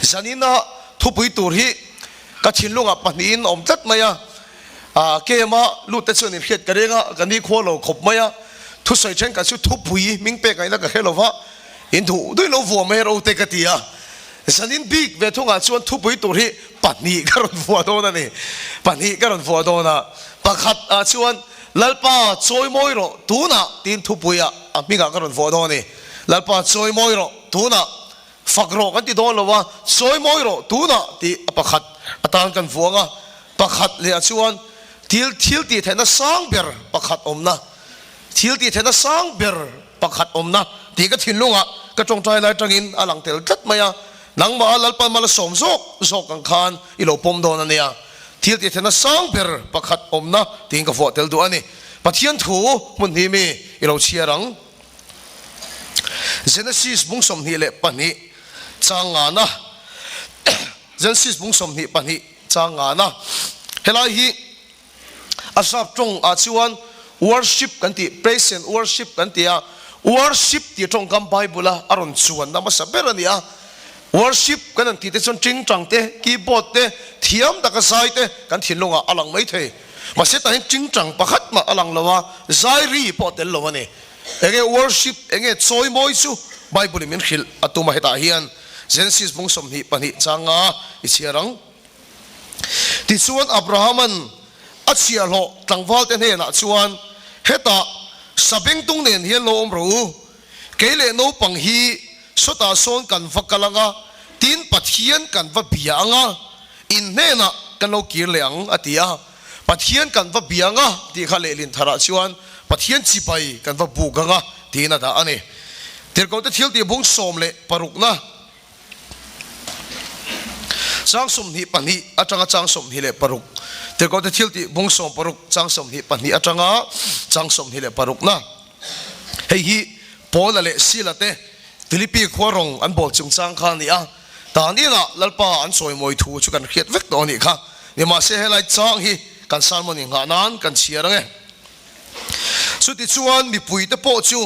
Zanina thupui tur hi ka thinlungah pahnihin a awm tlat mai a, kema lut te chuan inhriat ka reng a, ka nikhua lo khawp mai a, thusawi thenkhat chu thupui hming pek ngaihna ka hre lo va, in duh duhin lo vuah mai ro te ka ti a. Zanin bik ve thungah chuan thupui tur hi pahnih ka rawn vuah dawn a ni, pahnih ka rawn vuah dawn a, pakhat ah chuan Lalpa chawi mawi rawh tunah tiin thupuiah a hmingah ka rawn vuah dawn a ni, Lalpa chawi mawi rawh tunah. Fak rawh kan ti dawn lo a, sawi mawi rawh tunah tih a pakhat atan kan vuang a, pakhat leh ah chuan thil thil tih theihna sang ber pakhat awmna, thil tih theihna sang ber pakhat awmna tih ka thinlungah ka tawngtai lai atangin a lang tel tlat mai a, nangmah a Lalpan mala sawm zawk zawk ang khan i lo pawm dawn a nia, thil tih theihna sang ber pakhat awmna tiin ka vuah tel duh a ni. Pathian thu hmun hi mi i lo chhiar ang. Genesis bung 22 chang ngana Genesis bung 22 chang ngana Helai hi a sap tawng ah chuan worship kan tih praise and worship kan ti a, worship tih tawngkam Bible a a rawn chuanna hmasa ber a ni a, worship kan han tih te chuan tingtang te, keyboard te, thiam taka zai te kan thinlungah a lang mai thei. Mahse tah hian tingtang pakhat mah a lang lo a, zai ri pawh a tel lo a ni. Enge worship, enge chawimawi chu Bible in min hrilh a tum a hetah hian Genesis bung 22 changa i chhiar ang. Tichuan Abrahaman a chhiahhlawh tlangvalte hnenah chuan, Hetah sabengtung nen hian lo awm rawh u, kei leh naupang hi sawtah sawn kan va kal ang a, tin Pathian kan va bia ang a, in hnenah kan lo kir leh ang, a ti a. Pathian kan va bia ang a tih kha lehlin tharah chuan Pathian chipai kan va buk ang a tiin a dah a ni. Tirhkohte thil tih bung 16na chang 22 atanga chang 26, Tirhkohte thil tih bung 16 chang 22 atanga chang 26na. Hei hi Paula leh Sila te Philippi khua rawng an bawl chungchang kha a ni a, tan inah Lalpa an chawimawi thu chu kan hriat vek tawh a nih kha. Nimahse helai chang hi kan sermon inghah nan kan chhiar ang e. Chutichuan mipuite pawh chu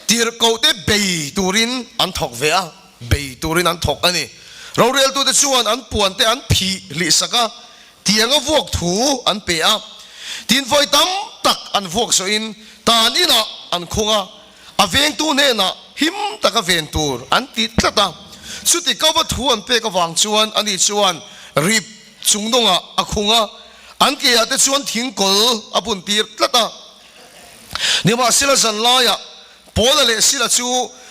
tirhkohte bei turin an thawk ve a, bei turin an thawk a ni. Roreltute chuan an puante an phih hlihsak a, tianga vuak thu an pe a. Tin vawi tam tak an vuak zawhin tan inah an khung a, a vengtu hnenah him taka ven tur an ti tlat a. Chuti kova thu an pek avang chuan ani chuan rip chungnungah a khung a, an keah te chuan thingkawl a bun tir tlat a. Nimahsela zanlaiah Paula leh Sila chu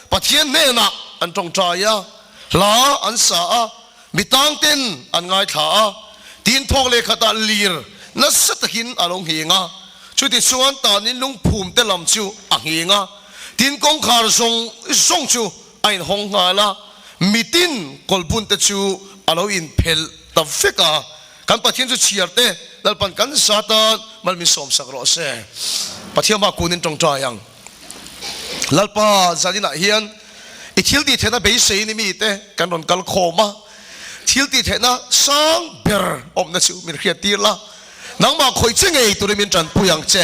Pathian hnenah an tawngtai a, hla an sa a, mi tangten an ngaithla a, tin thawk leh khatah lir nasa takin a lo ngheng a, chutichuan tanin lungphum te lam chu a ngheng a, tin kawngkhar zawng zawng chu a inhawng nghal a, mitin kawlbun te chu a lo inphelh ta vek a, kan Pathian chu chhiar te Lalpan kan zatan mal min sawmsak rawh se. Pathian mah kunin tawngtai ang. Lalpa zaninah hian i thil tih theihna beisei ni mite kan rawn kal khawm a, thil tih theihna sang ber awmna chu min hriat tir la, nangmah khawih che ngei turin min tanpui ang che.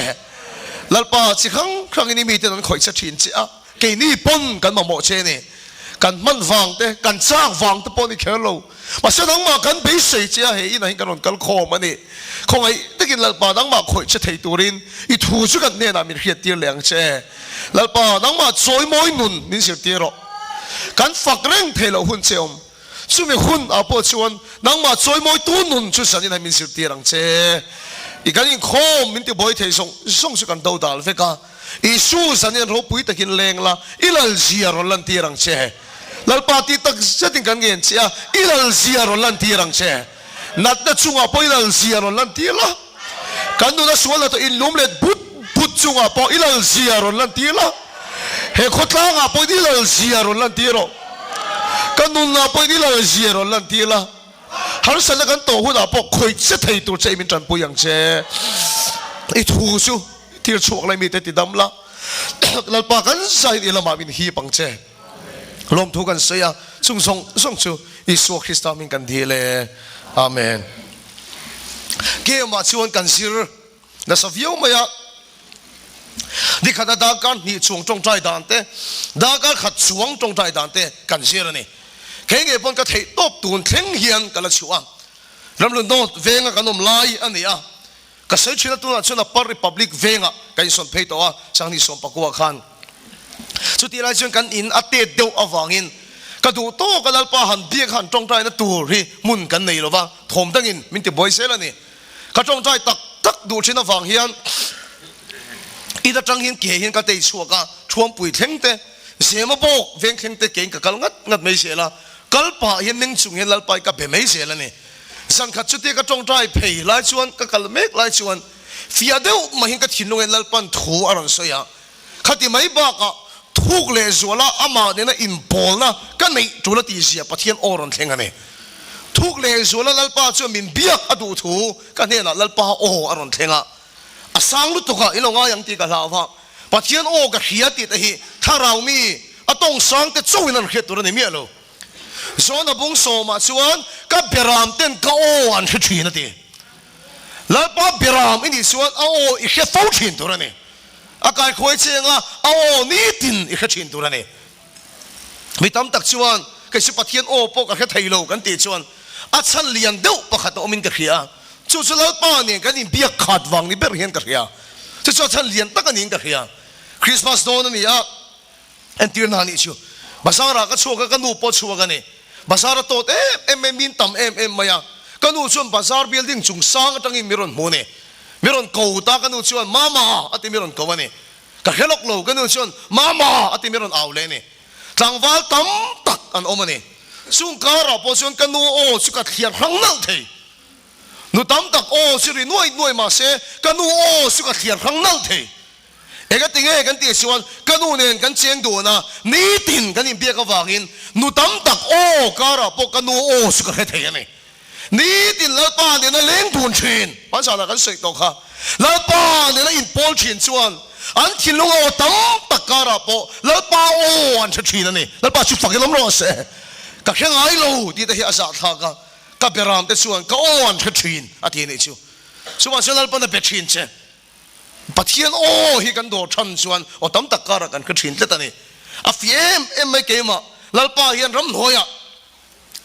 Lalpa chi hrang hrangin i miten an khawih che thin che a, keini pawn kan mamawh che ni. Kan hman vang te, kan chak vang te pawh ni kher lo. Mahse nangmah kan beisei che a, hei inah hian kan rawn kal khawm a ni. Khawngaih takin Lalpa nangmah khawih che thei turin i thu chu kan hnenah min hriattir leh ang che. Lalpa nangmah chawimawi nun min zirtir rawh. Kan fak reng thei loh hun che awm. Chumi hun ah pawh chuan nangmah chawimawitu nun chu zanin ah min zirtir ang che. I kan inkhawm min tibuai thei zawng zawng chu kan do dal vek a. Isu zanin ropui takin leng la, i lalzia rawn lantir ang che. Lalpa tih tak zetin kan ngen che a, i lalzia rawn lantir ang che. Natna chungah pawh i lalzia rawn lantir la, kan nuna sual hnathawh inlum let but but chungah pawh i lalzia rawn lantir la, he khawtlangah pawhin i lalzia rawn lantir rawh. Ka nunah pawhin i lalzia rawn lantir la, harsatna kan tawh hunah pawh khawih che thei tur che i min tanpui ang che. I thu chu tir chhuak lai mite ti dam la, Lalpa kan zain i lamah min hip ang che. Lawmthu kan sawi a, chung zawng zawng chu Isua Krista hming kan dil e. Amen. Game-ah chuan kan zir nasa viau mai a, nikhat a darkar hnih chuang tawngtai dan te, darkar khat chuang tawngtai dan te kan zir a ni. Kei ngei pawn ka theih tawp tun thleng hian ka la chhuah a. Ramhlun North venga kan awm lai a ni a. Ka sawi thin a tunah chuan Upper Republic vengah ka insawn phei tawh a, Sanghnih Sawmpakua khan. Chutih lai chuan kan in a tet deuh avangin ka duh tawk a Lalpa han biak han tawngtaina tur hi hmun kan nei lova, thawm dangin min ti buai zel a ni. Ka tawngtai tak tak duh thin avang hian in atang hian ke hian ka tei chhuak a, Thuampui thleng te, Zema bawk veng thleng te kein ka kal ngat ngat mai zel a, kal pah hian meng chung hian Lalpa hi ka be mai zel a ni. Zankhat chutia ka tawngtai phei lai chuan ka kal mek lai chuan fiah deuh mahin ka thinlung hian Lalpan thu a rawn sawi a, Khati mai bakah thuk leh zuala amah nena inpawlna ka neih tul a tihzia Pathian aw rawn thleng a ni. Thuk leh zuala Lalpa chuan min biak a duh thu ka hnenah Lalpa aw a rawn thleng a. A sang lutuk a, i lo ngai ang tih ka hlau va. Pathian aw ka hria tih te hi thlarau mi a tawng sang te chauhin an hriat tur a ni miah lo. Jona bung sawmah chuan ka beram ten ka aw an hre thin a ti. Lalpa beram i nih chuan a aw i hre fo thin tur a ni. A kaikhuai cheng a, a aw nitin i hre thin tur a ni. Mi tam tak chuan, Kei chu Pathian aw pawh ka hre thei lo kan tih chuan a chhan lian deuh pakhat a awmin ka hria a, chu chu Lalpa nen kan inbiak khat vang ni ber hian ka hria. Chu chu a chhan lian tak a niin ka hria. Christmas dawn a ni a, Entirna a nih chu. Bazar ah ka chhuak a, ka nu pawh chhuak a ni. Bazar a tawt em em mai, min tam em em mai a. Ka nu chuan bazar building chung sang atangin mi rawn hmu a ni. Mi rawn ko ta ka nu chuan, Mama! a ti mi rawn ko a ni. Ka hre lawk lo, ka nu chuan, Mama! a ti mi rawn au leh a ni. Tlangval tam tak an awm a ni. Chung karah pawh chuan ka nu aw chu ka thliar hrang nalh thei. Nu tam tak aw chu ri nuai nuai mah se, ka nu aw chu ka thliar hrang nalh thei. Engati nge kan tih chuan ka nu nen kan cheng dun a, nitin kan inbiak avangin nu tam tak aw karah pawh ka nu aw chu ka hre thei a ni. Nitin Lalpa nena leng dun thin, hmanzanah kan sawi tawh kha, Lalpa nena inpawl thin chuan an thinlung aw tam tak karah pawh Lalpa aw an hre thin a ni. Lalpa chu fak in awm rawh se. Ka hre ngai lo tih te hi a zahthlak a, ka beram te chuan ka aw an hre thin a ti a nih chu. Chuvang chuan Lalpan a be thin che. Pathian aw hi kan dawr than chuan aw tam tak karah kan hre thin tlat a ni. A fi em em mai keimah Lalpa hian ramhnuaiah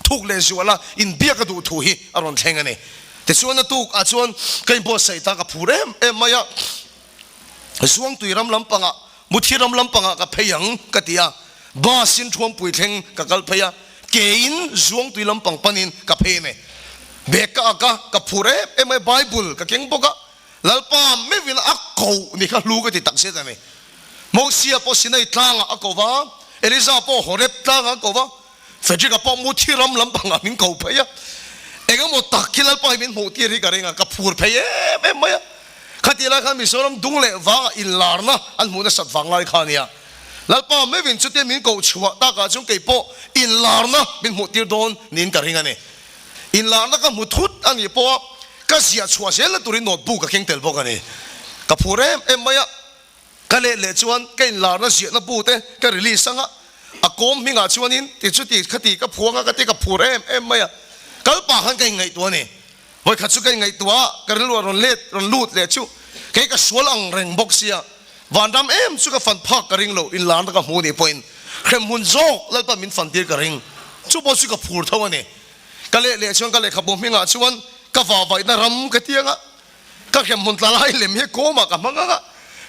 thuk leh zuala inbiak a duh thu hi a rawn thleng a ni. Tichuan a tuk ah chuan ka inbuatsaih ta ka phur em em mai a, Zuangtui ram lampangah Muthi ram lampangah ka phei ang ka ti a, bus in Thuampui thleng ka kal phei a, keiin Zuangtui lampang panin ka phei a ni. Bag ka ak a, ka phur em em mai, Bible ka keng bawk a, Lalpa meuhin a koh ni kha hlu ka ti tak zet a ni. Mosia pawh Sinai tlangah a ko va, Eliza pawh Horeb tlangah a ko va, Frederick-a pawh Muthi ram lampangah min ko phei a. Eng emaw tak hi Lalpa hi min hmuh tir hi ka ring a, ka phur phei em em mai a. Khatih lai khan Mizoram dung leh vangah inlarna an hmuh nasat vang lai kha a nia. Lalpa meuhin chutia min koh chhuah takah chuan kei pawh inlarna min hmuh tir dawn niin ka ring a ni. Inlarna ka hmu thut a nih pawha ka ziah chhuah zelna turin notebook ka keng tel bawk a ni. Ka phur em em mai a, ka let leh chuan ka inlarna ziahna bu te ka release ang a, a kawm hmingah chuanin ti chuti khati ka phuang a ka ti ka phur em em mai a, kal pah khan ka inngaihtuah a ni. Vawikhat chu ka inngaihtuah a, ka rilru a rawn let rawn lut leh chu kei ka sual ang reng bawk sia, vanram em chu ka fan phak ka ring lo, inlarna ka hmu nih pawhin hremhmun zawk Lalpan min fan tir ka ring, chu pawh chu ka phur tho a ni. Ka leh leh chuan ka lehkhabu hmingah chuan ka vahvaihna ram ka tiang a, ka hremhmun tla lai lem hi kawmah ka hmang ang a,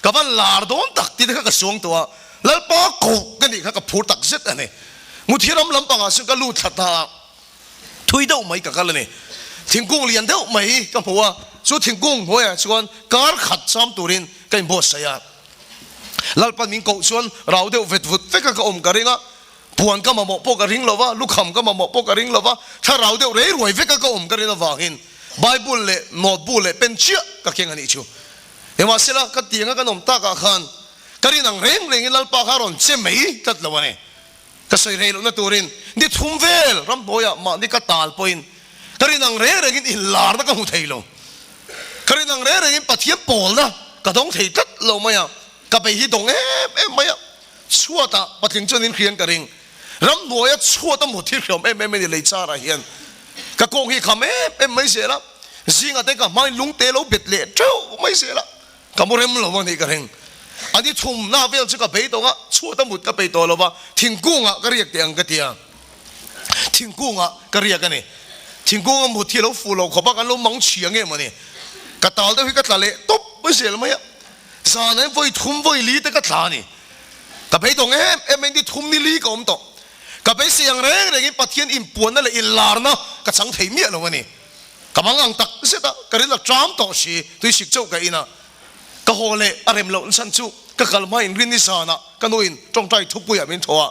ka van lar dawn tak tih te kha ka suang tawh a, Lalpa koh ka nih kha ka phur tak zet a ni. Muthi ram lampangah chuan ka lut thla ta a, thui deuh mai ka kal a ni. Thingkung lian deuh mai ka hmu a, chu thingkung hnuaiah chuan kar khat cham turin ka inbuatsaih a. Lalpan min koh chuan rau deuh vet vut veka ka awm ka ring a, Puan ka mamawh pawh ka ring lo va, lukham ka mamawh pawh ka ring lo va, thlarau deuh rei ruai veka ka awm ka rin avangin Bible leh note bu leh pen chiah ka keng a nih chu. Nimahsela, ka tianga kan awm takah khan ka rin ang reng rengin Lalpa kha a rawn che mai tlat lo a ni. Ka sawi rei lohna turin ni thum vel ramhnuaiah mahni ka tal pawhin ka rin ang reng rengin inlarna ka hmu thei lo. Ka rin ang reng rengin Pathian pawlna ka dawng thei tlat lo mai a, ka bei hi dawng em em mai a. Chhuatah patling chuan in hrian ka ring. Ramhnuaia chhuat a mut hi hriam em em a ni lei charah hian. Ka kawng hi kham em em mai zel a, zingah te ka hmain lungte lo bet leh teuh mai zel a, ka mu rem lo a nih ka ring. A ni thumna vel chu ka bei tawng a, chhuat a mut ka peih tawh lo va, thingkungah ka riak teh ang ka ti a. Thingkungah ka riak a ni. Thingkunga mut hi a lo fuh lo khawp a, kan lo mang chhia nge mawni. Ka tal deuh hi ka tla leh tawp mai zel mai a. Zan ah vawi thum vawi li te ka tla a ni. Ka beidawng em em mai ni thum ni li ka awm tawh. Ka beisei ang reng rengin Pathian inpuanna leh inlarna ka chang thei miah lo a ni. Ka mang ang tak zet a, ka ril a ṭam tawh si, tuisik chauh ka in a. Ka haw leh a rem loh chhan chu ka kal hmain rin ni zanah ka nuin tawngtai thupuiah min thaw a,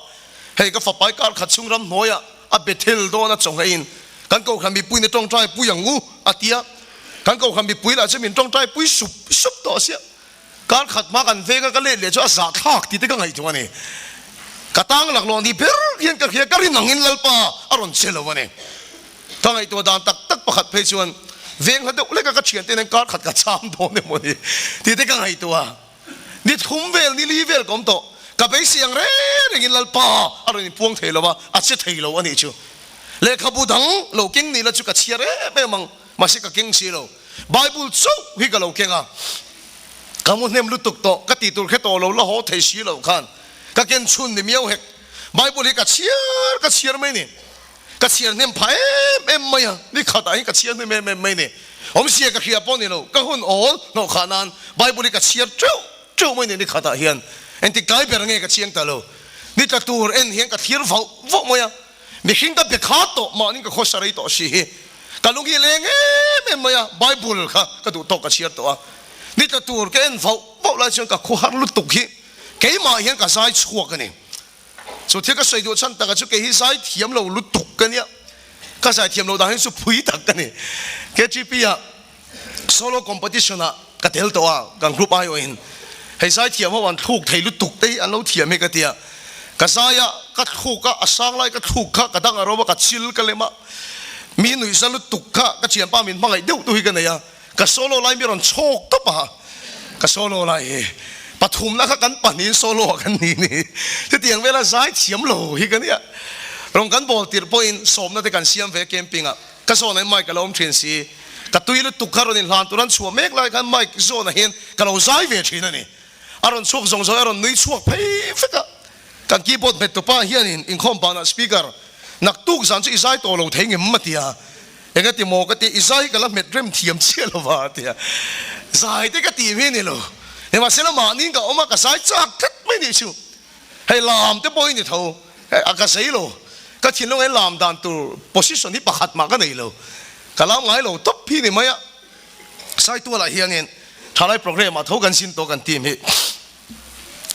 hei ka fapai kar khat chhung ram hnuaiah a Bethel dawn a chawnghein kan kohhran mipui ni tawngtai pui ang u a ti a, kan kohhran mipui lah chu min tawngtai pui sup sup tawh sia, kar khat hma kan veng a ka let leh chu a zahthlak tih te ka ngaihtuah a ni. Ka tang laklawh ni ber hian ka hria ka rin angin Lalpa a rawn che lo a ni. Ka ngaihtuah dan tak tak pakhat phei chuan veng hla deuh leka ka thiante nen kar khat ka cham dawn emaw ni tih te ka ngaihtuah a. Ni thum vel, ni li vel ka awm tawh. Ka beisei ang reng rengin Lalpa a rawn inpuang thei lo a, a che thei lo a nih chu. Lehkhabu dang lo keng ni la chu ka chhiar em em ang, mahse ka keng si lo. Bible chauh hi ka lo keng a, ka mu hnem lutuk tawh, ka tih tur khe tawh lo la haw thei si lo khan ka ken chhun ni miau hek. Bible hi ka chhiar ka chhiar mai ni. Ka chhiar hnem phah em em mai a, ni khatah hian ka chhiar hnem em em mai ni. Awmzia ka hria pawh ni lo, ka hun awl hnawh khah nan Bible hi ka chhiar teuh teuh mai ni ni khatah hian. Engtik tlai ber nge ka chiang ta lo. Ni tla tur en hian ka thlir vauh vauh mai a, mihring ka be khat tawh mahni ka khawsa rei tawh si hi. Ka lung hi leng em em mai a, Bible kha ka duh tawk ka chhiar tawh a. Ni tla tur ka en vauh vauh lai chuan ka khuahar lutuk hi keimah hian ka zai chhuak a ni. Chu thil ka sawi duh chhan takah chu kei hi zai thiam lo lutuk ka nia, ka zai thiam lo dan hi chu phui tak ka ni. KGP ah solo competition ah ka tel tawh a, kan group aiawhin hei zai thiam ho an thluk thei lutuk te hi an lo thiam hi ka tia. Ka zai a, ka thluk a, a sang lai ka thluk kha ka dang a ro a, ka chil ka lem a, mi nuihza lutuk kha ka thianpa min hmangaih deuh tu hi ka nei a. Ka solo lai mi rawn chhawk tawp a, ka solo lai hi pathumna kha kan pahnihin solo ah kan ni ni. Chutiang vela zai thiam lo hi ka nia. Rawn kan bawl tirh pawhin sawmna te kan siam ve camping ah. Ka zawnah hian mic a lo awm thin si. Ka tui lutuk kha rawn inhlan tur an chhuah mek lai khan mic zawnah hian ka lo zai ve thin a ni. A rawn chhuak zawng zawng a rawn nui chhuak phei vek a. Kan keyboard hmet tupa hianin inkhawm banah speaker naktuk zan chu i zai tawh lo thei ngem a ti a. Engati maw ka ti, i zai hi ka la hmet rem thiam chiah lo va a ti a. Zai te ka tih hi ni lo. Nimahsela mahniin ka awm a, ka zai chak tlat mai nih chu. Hei lam te pawh hi ni tho, a ka zei lo. Ka thinlung hian lam dan tur position hi pakhat mah ka nei lo. Ka lam ngai lo tawp hi ni mai a. Saitualah hianin thalai programme ah tho kan zin tawh kan team hi.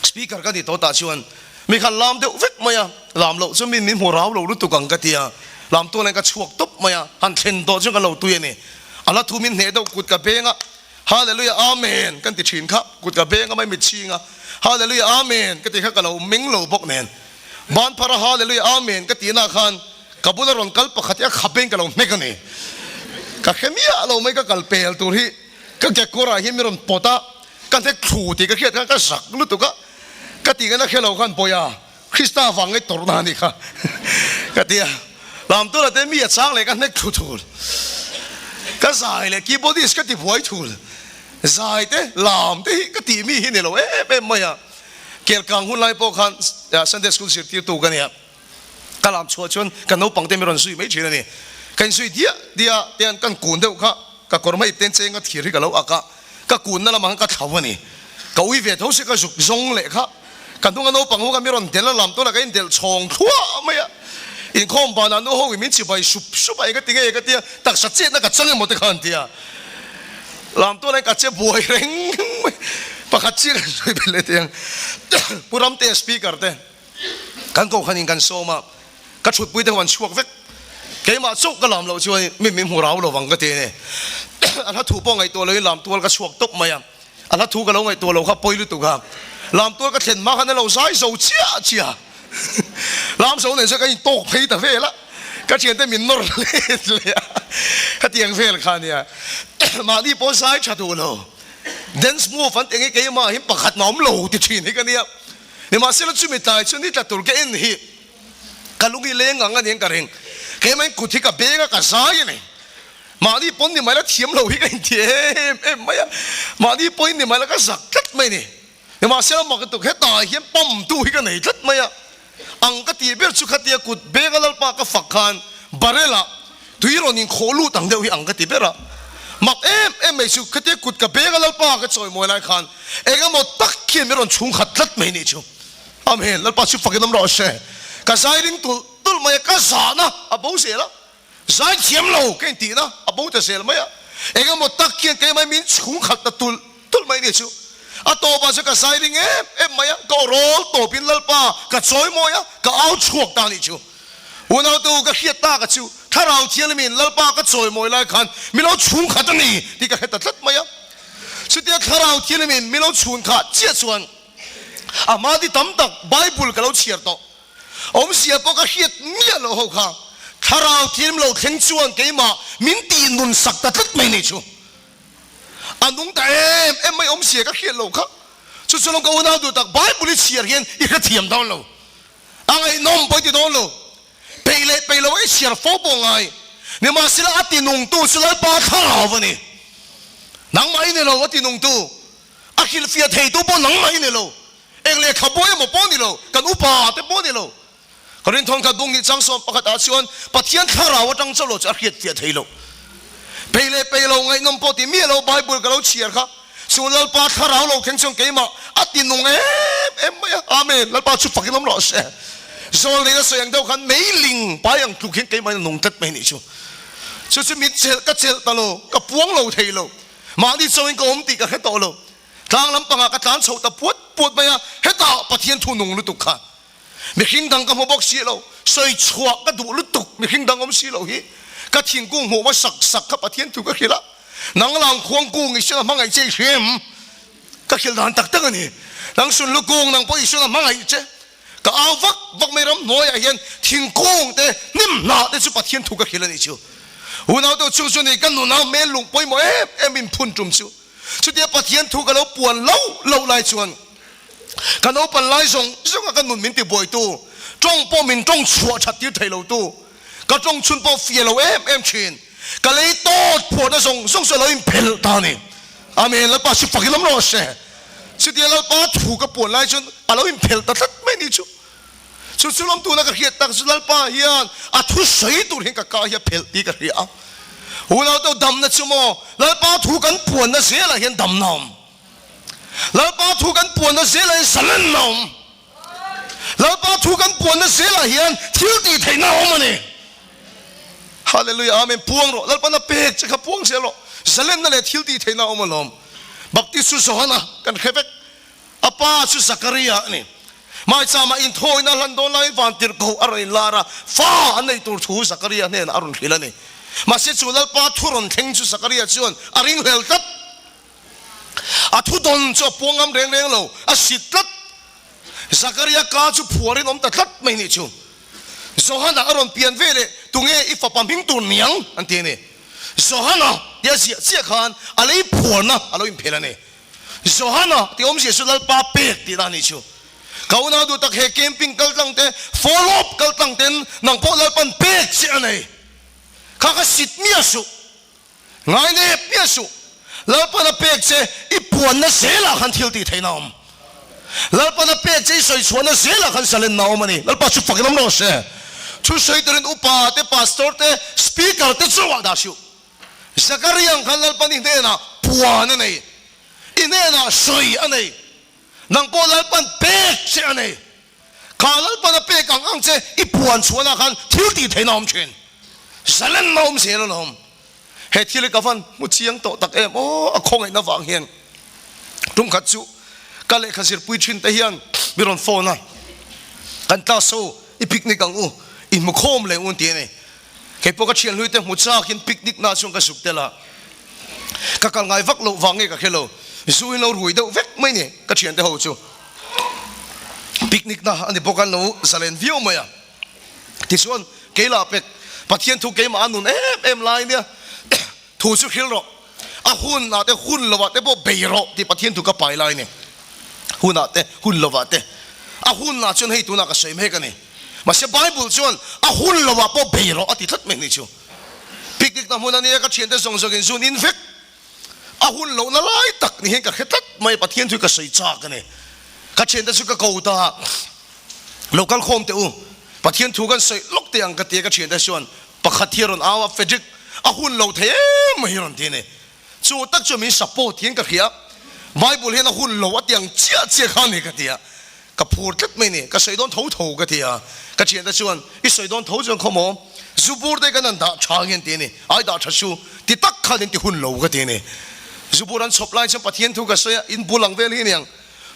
Speaker ka ni tawh tah chuan mi khan lam deuh vek mai a, lam loh chu min min hmu rau lo lutuk ang ka ti a, lam tual hian ka chhuak tawp mai a, han thlen tawh chuan ka lo tui a ni. A hla thu min hneh deuh kut ka beng a, Hallelujah Amen kan ti thin kha, kut ka beng a mai mit chhing a, Hallelujah Amen ka ti kha ka lo meng lo bawk nen, ban phar a Hallelujah Amen ka tih nah khan ka bula rawn kal pakhat hi a kha beng ka lo hnek a ni. Ka hre miah lo mai ka kal pel tur hi ka kekawr ah hian mi rawn pawt a, Ka hnek thlu tih ka hriat khan ka zak lutuk a, ka tih ngaihna hre lo khan Bawiha, Krista vang ngei tawrhna a nih kha ka ti a. Lamtula te mi a chang leh ka hnek thlu thul, ka zai leh keyboardist ka ti buai thul, zai te lam te hi ka tih mi hi ni lo em em mai a. Kelkang hun lai pawh khan Sunday school zirtirtu ka nia, ka lam chhuah chuan ka naupang te mi rawn zui mai thin a ni. Ka inzui diah diah te hian kan kun deuh kha. Ka kawr hma ipten cheng a thir hi ka lo ak a, ka kunna lamah khan ka thlau a ni. Ka ui ve tho si ka zuk zawng leh kha. Ka hnunga naupang ho kha mi rawn delh a lam tawlah ka indelh chhawng thluah mai a. Inkhawm banah nu ho in min chibai sup sup a, eng ka ti nge ka tia, taksa chetna ka chang emaw te khan tia. Lam tawlah hian ka che buai reng mai. Pakhat chiah ka sawi belh leh teh ang. Pu Ramtea speaker te. Kan kohhran in kan sawm a, ka thutpui te ho an chhuak vek. Keimah chauh ka lam loh chuan mi min hmu rau lovang ka ti a ni. A hla thu pawh ngaihtuah loin lam tual ka chhuak tawp mai a, a hla thu ka lo ngaihtuah lo kha pawi lutuk a. Lam tual ka thlen hma khan a lo zai zo chiah chiah a, lam zo nen chuan ka intawk phei ta vel a, ka thiante min nawr let leh a, hetiang vel kha a nia. Mahni pawh zai tha duh lo, dance move an ti ang hi keimah hi pakhat mah awm lo ti thin hi ka nia. Nimahsela chumi tlai chu ni tla tur ka en hi ka lung hi leng ang a nia ka ring. Keimahin kut hi ka beng a, ka zai a ni. Mahni pawn ni mai la thiam lo hi ka inti em em mai a, mahni pawhin ni mai la ka zak tlat mai a ni. Nimahsela mak lutuk hetah hian pump tu hi ka nei tlat mai a. Ang ka tih ber chu khatia kut benga Lalpa ka fak khan barrel ah tui rawn inkhawh lut ang deuh hi ang ka ti ber a. Mak em em mai chu khatia kut ka benga Lalpa ka chawimawi lai khan engemaw tak khian min rawn chhungkhat tlat mai nih chu. Amen, Lalpa chu fakin awm rawh se. Ka zai ring tulh tulh mai a, ka zahna a bo zel a. Zai thiam lo ka intihna a bo ta zel mai a, engemaw tak hian keimah min chhungkhat ta tulh tulh mai nia chu. A tawpah chuan ka zai ring em em mai a, ka awrawl tawpin Lalpa ka chawi mawi a, ka au chhuak ta anih chu. Unautu ka hriat tak a chu, Thlarau Thianghlimin Lalpa ka chawi mawi lai khan min lo chhungkhat a ni tih ka hre ta tlat mai a. Chutia Thlarau Thianghlimin min lo chhungkhah chiah chuan a hma ti tam tak Bible ka lo chhiar tawh. Awmzia pawh ka hriat miah loh ho kha thlarau thiam lo thleng chuan keimah min tih nun sak ta tlat mai nih chu. A nung ta em em mai awmzia ka hriat loh kha. Chu chu lawng ka unau duh tak Bible i chhiar hian i hrethiam dawn lo. A ngaihnawm pawh i ti dawn lo. Peih leh peih lo i chhiar fo pawh ngai. Nimahsela a ti nungtu chu Lalpa thlarau a ni. Nangmah i ni lo a ti nungtu. A hrilhfiah theitu pawh nangmah i ni lo. Eng lehkhabu emaw pawh ni lo, kan upa te pawh ni lo. Ka rinthawng khat bung nih chang sawm pakhat ah chuan Pathian thlarau atang chauh lo chu a hriat fiah thei lo. Pei leh pei lo ngaihnawm pawh ti miah lo Bible ka lo chhiar kha chu Lalpa thlarau lo thleng chuan keimah a ti nung em em mai a. Amen. Lalpa chu fakin awm rawh se. Zawl neina sawi ang deuh khan meiling pai ang tluk hian keimah in a nung tlat mai nih chu. Chu chu min chelh ka chelh ta lo, ka puang lo thei lo. Mahni chauhin ka awm tih ka hre tawh lo. Tlang lampangah ka tlan chhoh ta puat puat mai a, hetah Pathian thu nung lutuk kha mihring dang ka hmu bawk si lo, sawi chhuah ka duh lutuk mihring dang awm si lo hi ka thingkung hmuh va sak sak kha Pathian thu ka hrilh a, nang lang khuang kung i hriat a hmangaih che i hria em? Ka hrilh dan tak tak a ni, nang sunlu kung nang pawh i hriat a hmangaih che, ka au vak vak mai ramhnuaiah hian thingkung te hnim hnah te chu Pathian thu ka hrilh a nih chu. Unaute chung chu ni ka nuna hmel lung pawimawh em em in phun tum chu. Chutia Pathian thu ka lo puan lo lo lai chuan ka naupan lai zawng zawng a ka nun min ti buaitu, tawng pawh min tawng chhuah that tir thei lo tu, ka tawng chhun pawh fia lo em em thin, ka lei tawt phuahna zawng zawng chu a lo inphelh ta a ni. Amen. Lalpa chu fak i lam rawh se. Chutia Lalpa thu ka puan lai chuan a lo inphelh ta tlat mai ni chu. Chu chu lawm tuna ka hriat tak chu Lalpa hian a thu sawi tur hian ka ka hi a phelh tih ka hria a. Unau te damna chu maw Lalpa thu kan puanna zelah hian damna awm. Lalpa thu kan puanna zelah hian zalenna awm. Lalpa thu kan puanna zelah hian thil tih theihna a awm a ni. Hallelujah Amen puang rawh Lalpa na pek che kha puang zel rawh. Zalenna leh thil tih theihna a awm alawm. Baptist chu Johana kan hre vek. A pa chu Zakaria a ni. Maichama inthawina hlan dawn laiin vantirhkoh a rawn inlar a, fa an neih tur thu Zakaria hnenah a rawn hrilh a ni. Mahse chu Lalpa thu rawn thleng chu Zakaria chuan a ringhlel tlat. A thu dawn chu a puang ngam reng reng lo, a sit tlat. Zakaria ka chu phuarin awm ta tlat mai nih chu. Johana a rawn pian ve leh, Tunge i fapa hming tur niang? an ti a ni. Johana tia ziah chiah khan a lei phuarna a lo inphelh a ni. Johana tih awmzia chu Lalpa pek tihna a nih chu. Ka unau duh tak he camping kal tlang te, follow up kal tlang ten nang pawh Lalpan pek che a nei. Kha ka sit miah suh, ngai nep miah suh. Lalpan a pek che i puanna zelah khan thil tih theihna a awm. Lalpan a pek che i sawi chhuahna zelah khan zalenna a awm a ni. Lalpa chu fak in awm rawh se. Thu sawi turin upa te, pastor te, speaker te chauh ah dah suh. Zakaria ang khan Lalpan i hnenah puan a nei, i hnenah sawi a nei, nang pawh Lalpan pek che a nei. Kha Lalpan a pek ang ang che i puan chhuahna khan thil tih theihna a awm thin. Zalenna a awm zel alawm. He thil hi ka van hmu chiang tawh tak em aw, a khawngaihna vang hian tum khat chu ka lehkha zirpui thin te hian mi rawn phone a, kan class ho i picnic ang u, i hmu khawm leh un ti a ni. Kei pawh ka thian hluite hmu chakin picnic na chuan ka zuk tel a, ka kal ngai vak loh vang nge ka hre lo, zu in lo rui deuh vek mai ni ka thiante ho chu. Picnic na a ni bawk a, lo zalen viau mai a. Tichuan kei lah pek Pathian thu keimah a nun em em lai nia, thu chu hril rawh, a hun ah te hun lo ah te pawh bei rawh tih Pathian thu ka pai lai ni. Hun ah te hun lo ah te, a hun ah chuan hei tunah ka sawi mek a ni. Mahse Bible chuan a hun lo ah pawh bei rawh a ti tlat mai ni chu. Picnic na hmun a nia ka thiante zawng zawng in zun in vek a hun lohna lai tak ni hian ka hre tlat mai Pathian thu ka sawi chak a ni. Ka thiante chu ka ko ta. Lo kal khawm teh u, Pathian thu kan sawi lawk teh ang ka ti a, ka thiante chuan pakhat hi a rawn au a, Frederick, a hun lo thei em mai hi a rawn ti a ni. Chu tak chuan min support hian ka hria, Bible hian a hun lo a ti ang chiah chiah kha a ni ka ti a, ka phur tlat mai a ni, ka sawi dawn tho tho ka ti a, ka thiante chuan i sawi dawn tho chuan khawmaw, zu bur te kan han dah tha nge an ti a ni, ai dah tha su ti tak khan in ti hun lo ka ti a ni. Zu bur an chhawp lai chuan Pathian thu ka sawi a, in bul ang vel hi a ni ang.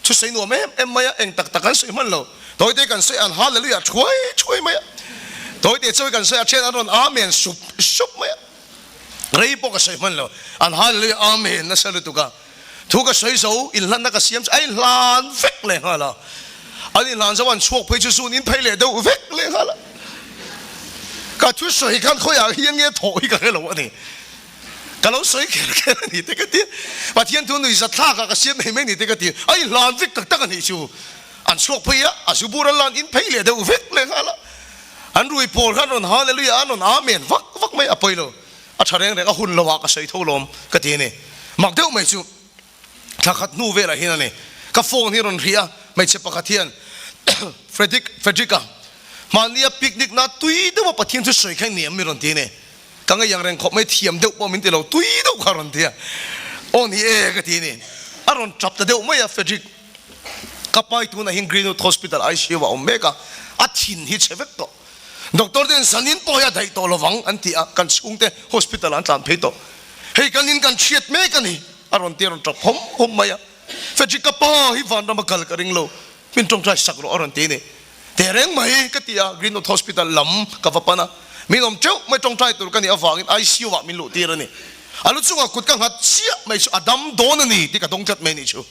Chu sawi nuam em em mai a, eng tak tak an sawi hman lo. Tawite kan sawi an Hallelujah thuai thuai mai a. Tawite chawi kan sawi a then an rawn Amen sup sup mai a. Rei pawh ka sawi hman lo. An Hallelujah Amen nasa lutuk a. Thu ka sawi zo, inhlanna ka siam chu a inhlan vek leh nghal a. An inhlan zo an chhuak phei chu zun in phei leh deuh vek leh nghal a. Ka thu sawi khan khawiah hian nge thawh hi ka hre lo a ni. Ka lo sawi kher kher a ni te ka ti. Pathian thu nui zathlak ah ka siam thei mai ni te ka ti. A inhlan vek tak tak a nih chu. An chhuak phei a, a zu bur an lan in phei leh deuh vek leh nghal a. An rui pawl khan rawn Hallelujah an rawn Amen vak vak mai a pawi lo. A tha reng reng a hun lo ah ka sawi tho lawm ka ti a ni. Mak deuh mai chu thla khat hnu velah hian a ni. Ka phone hi rawn ri a, hmeichhe pakhat hian Frederick Frederick-a hmahnia picnic na tui deuha Pathian chu sawi kha i ni em mi rawn ti a ni. Ka ngei ang reng khawp mai, thiam deuh pawh min ti lo, tui deuh kha a rawn ti a, aw ni e ka ti a ni. A rawn tap ta deuh mai a, Frederick, ka pai tunah hian Greenwood Hospital ICU ah a awm mek a, a thin hi chhe vek tawh. Doctor ten zanin pawh hi a daih tawh lovang an ti a, kan chhungte hospital ah an tlan phei tawh. Hei kan in kan hriat mek a ni, a rawn ti a rawn tap hawm hawm mai a. Frederick, ka pa hi vanram a kal ka ring lo, min tawngtai sak rawh a rawn ti a ni. Teh reng mai ka ti a, Greenwood Hospital lam ka va pan a, min awm teuh mai tawngtai tur ka nih avangin ICU ah min luh tir a ni. A lu chungah kut ka nghat chiah mai chu a dam dawn a ni tih ka dawng tlat mai a nih chu.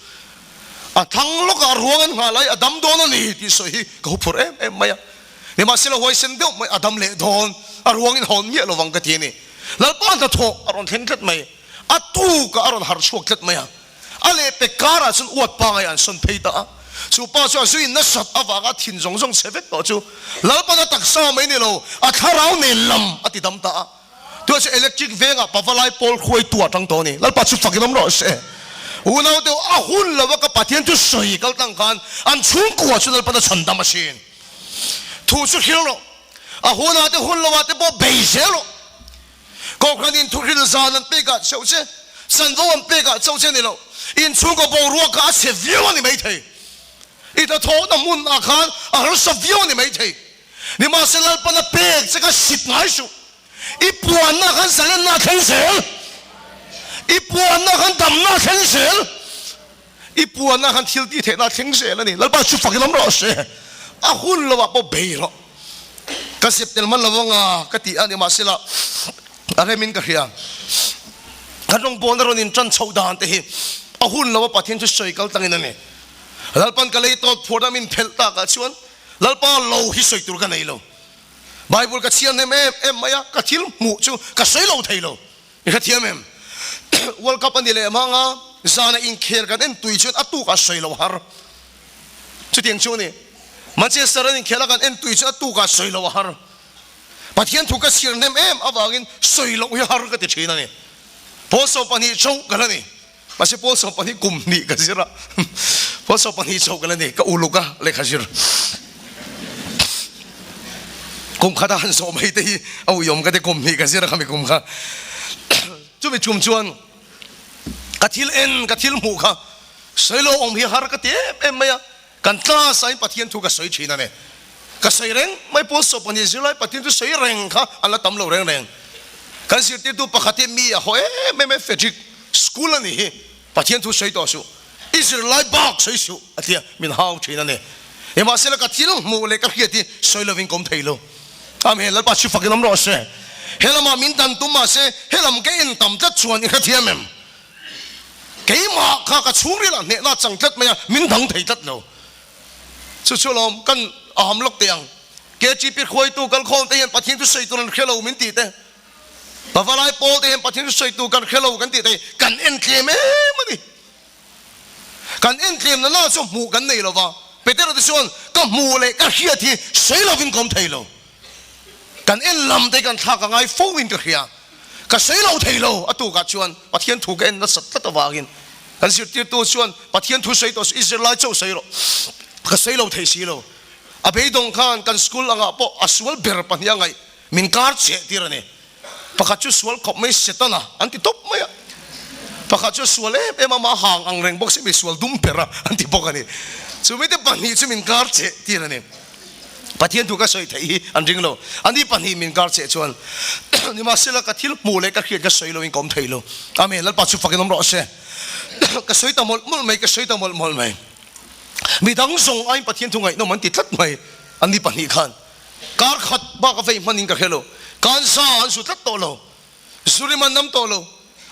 A thlang lawkah ruang an nghah lai a dam dawn a ni tih sawi hi ka huphurh em em mai a. Nimahsela huaisen deuh mai a dam leh dawn, a ruangin hawn miah lovang ka ti a ni. Lalpa hnathawh a rawn thleng tlat mai, a tukah a rawn harh chhuak tlat mai a. A lehpek karah chuan uat pangai an sawn phei ta a, chu pa chu a zuin nasat avanga thin zawng zawng chhe vek tawh chu Lalpan a taksa mai ni lo, a thlarau nen lam a ti dam ta a. Tunah chuan electric vengah pavalai pawl hruaitu ah tang tawh a ni. Lalpa chu fakin awm rawh se. Unau deuh a hun lo a ka Pathian chu sawi kal tlang khan an chhungkua chu Lalpan a chhan dam asin. Thu chu hril rawh. A hunah te hun lovah te pawh bei zel rawh. Kohhranin thuhril zan an pekah chauh che, chanvo an pekah chauh che ni lo, inchhungkaw boruak kha a chhe viau a ni maithei. I hnathawhna hmunah khan a harsa viau a ni maithei. Nimahse Lalpan a pek che kha sit ngai suh. I puanna khan zalenna a thleng zel. I puanna khan damna a thleng zel. I puanna khan thil tih theihna a thleng zel a ni. Lalpa chu fakin awm rawh se. A hun lovah pawh bei rawh. Ka zep tel hman lo anga ka ti a ni mahsela a remin ka hria. Kan rawngbawlna rawn intan chhoh dan te hi a hun lova Pathian chu sawi kal tlangin a ni. Lalpan ka lei tawt phuarna min phelh takah chuan Lalpa lo hi sawi tur ka nei lo. Bible ka chhiar hnem em em mai a, ka thil hmuh chu ka sawi lo thei lo. I hrethiam em? World Cup a ni leh hmang a, zana inkhel kan en tui chuan a tuk a sawi lo har. Chutiang chu a ni. Manchester an inkhel a kan en tui chuan a tuk a sawi lo har. Pathian thu ka chhiar hnem em avangin sawi loh hi har ka ti thin a ni. Pawl 12 chauh ka la ni. Mahse pawl 12 kum hnih ka zir a, pawl 12 chauh ka la ni, ka uluk a lehkha zir. Kum khata han zawh mai te hi a uiawm ka ti, kum hnih ka zir a khami kum kha. Chumi chum chuan ka thil en, ka thil hmuh kha sawi lo awm hi har ka ti em em mai a. Kan class ah in Pathian thu ka sawi thin a ni. Ka sawi reng mai pawl 12 zirlai Pathian thu sawi reng kha an la tam lo reng reng. Kan zirtirtu pakhat hi mi a haw em em e Frederick school a nih hi Pathian thu sawi tawh suh i zirlai bak sawi suh a tia min hau thin a ni. Nimahsela ka thil hmuh leh ka hriat hi sawi lovin ka awm thei lo. Amen Lalpa chu fakin awm rawh se. He lamah min dan tum mahse he lam ka en tam tlat chuan i hrethiam em? Keimah kha ka chhungrilah hnehna a chang tlat mai a, min dang thei tlat lo. Chu chu lawm kan a ham lawk teh ang. KGP hruaitu kalkhawm te hian Pathian chu sawi tur an hre lo min tih te, Pavalai pawl te hian Pathian chu sawi tur kan hre lo kan tih te hi kan en tlem em a ni. Kan en tlem na na chu hmuh kan nei lo va, Petera te chuan ka hmuh leh ka hriat hi sawi lovin ka awm thei lo. Kan en lam te kan thlak a ngai fo in ka hria. Ka sawi lo thei lo a tukah chuan Pathian thu ka en nasat tlat avangin kan zirtirtu chuan Pathian thu sawi tawh suh i zirlai chauh sawi rawh. Ka sawi lo thei si lo. A beidawng khan kan school angah pawh a sual ber pahniha ngaih min kar cheh tir a ni. Pakhat chu sual khawp mai Setana an ti tawp mai a, pakhat chu sual em em a, mah hang ang reng bawk si mi sual dum ber a an ti bawk a ni. Chumite pahnih chu min kar cheh tir a ni. Pathian thu ka sawi theih hi an ring lo. Ani pahnih min kar cheh chuan nimahsela ka thil hmuh leh ka hriat ka sawi loin ka awm thei lo. Amen. Lalpa chu fakin awm rawh se. Ka sawi ta mawlh mawlh mai, ka sawi ta mawlh mawlh mai. Midang zawng aiin Pathian thu ngaihnawm an ti tlat mai. Ani pahnih khan kar khat bak a vei hmanin ka hre lo. Kansa an su tlat tawh lo. Zurim an nam tawh lo.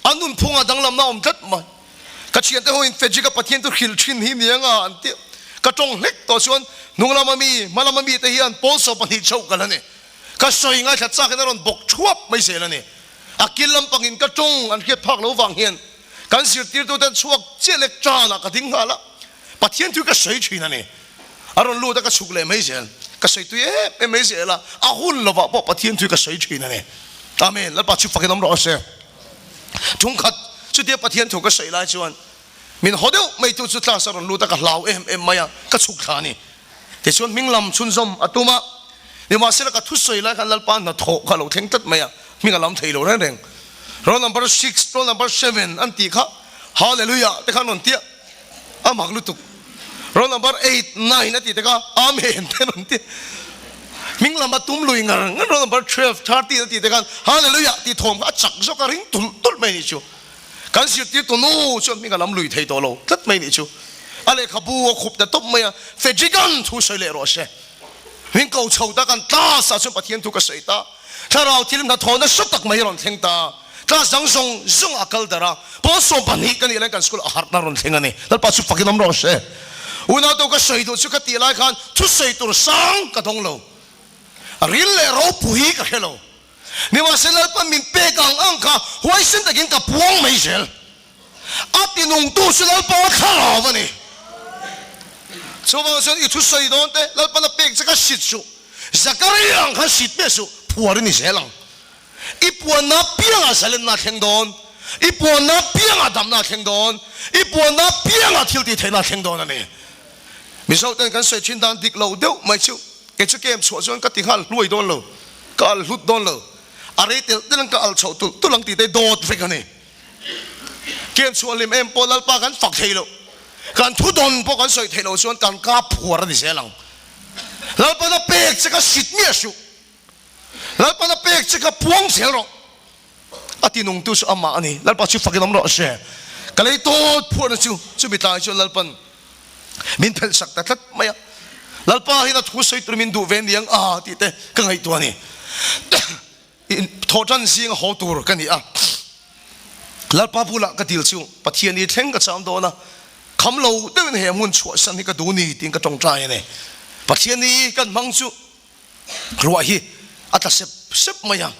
An nunphungah danglamna a awm tlat mai. Ka thiante ho in Fedrick-a Pathian chu hrilh thin hi ni anga an ti. Ka tawng hlek tawh chuan hnung lama mi, hma lama mite hian pawl 12 chauh kal a ni. Ka sawi ngaithla chak in a rawn bawk thuap mai zel a ni. A kil lampangin ka tawng an hriat phak lo vang hian kan zirtirtuten chhuak chiah lek tanah ka ding nghal a. Pathian thu ka sawi thin a ni. A rawn lut a ka chhuk leh mai zel. Ka sawi tui em em mai zel a, a hun lovah pawh Pathian thu ka sawi thin a ni. Amen. Lalpa chu fakin awm rawh se. Thungkhat chutia Pathian thu ka sawi lai chuan min haw deuh mai tu chu class a rawn lut a, ka hlau em em mai a, ka chhuk thla a ni. Tichuan hming lam chhunzawm a tum a, nimahsela ka thusawi lai khan Lalpa hnathawh kha a lo thleng tlat mai a, hming a lam thei lo reng reng. Roll number six, roll number seven an tih kha Hallelujah te khan rawn tia. A mak lutuk. Roll number 8, 9 a ti tek a, Amen te rawn ti. Hming lam a tum lui ngar ngar roll number 12, 13 a ti tek a, Hallelujah tih thawm kha a chak zawk a ring tulh tulh mai nih chu. Kan zirtirtu nu chuan hming a lam lui thei tawh lo tlat mai nih chu. A lehkhabu a khup ta tawp mai a, Fedrigan thu sawi leh rawh se. Hming ko chho ta kan class ah chuan Pathian thu ka sawi ta. Thlarau thil hnathawh nasa tak mai rawn thleng ta. Class dang zawng zawng a kal darh a, pawl 12 ka nih laiin kan school a harhna rawn thleng a ni. Lalpa chu fakin awm rawh se. Unautu ka sawi duh chu ka tih lai khan thusawi tur sang ka dawng lo. Ril leh ropui ka hre lo. Nimahse Lalpa min pek ang ang kha huaisen takin ka puang mai zel. A tinungtu chu Lalpa a thlarau a ni. Chuvang chuan i thusawi dawn te Lalpan a pek che kha sit suh. Zakaria ang khan sit miah suh, phuar i ni zel ang. I puanna piangah zalenna a thleng dawn, i puanna piangah damna a thleng dawn, i puanna piangah thil tih theihna a thleng dawn a ni. Mizo ten kan sawi thin dan dik lo deuh mai chu kei chu kem chhuah chuan ka ti nghal hluai dawn lo, ka al hlut dawn lo, a rei telh telh ang ka al chhoh tulh tulh ang tih te dawt vek a ni. Kem chhuah hlim em pawh Lalpa kan fak thei lo, kan thu dawn pawh kan sawi theih loh chuan kan ka phuar a ni zel ang. Lalpan a pek che ka sit miah suh. Lalpan a pek che ka puang zel rawh. A ti nungtu chu amah a ni. Lalpa chu fakin awm rawh se. Ka lei tawt phuahna chu chumi tlai chuan Lalpan min phelh sak ta tlat mai a. Lalpa hian a thu sawi tur min duh ve niang a tih te ka ngaihtuah a ni. Thawhtan zinga haw tur ka ni a. Lalpa bulah ka dil chu Pathian i thleng ka cham dawn a, kham lo deuhin he hmun chhuahsan hi ka duh ni tiin ka tawngtai a ni. Pathian i kan hmang chu Ruah hi a tla sep sep mai a,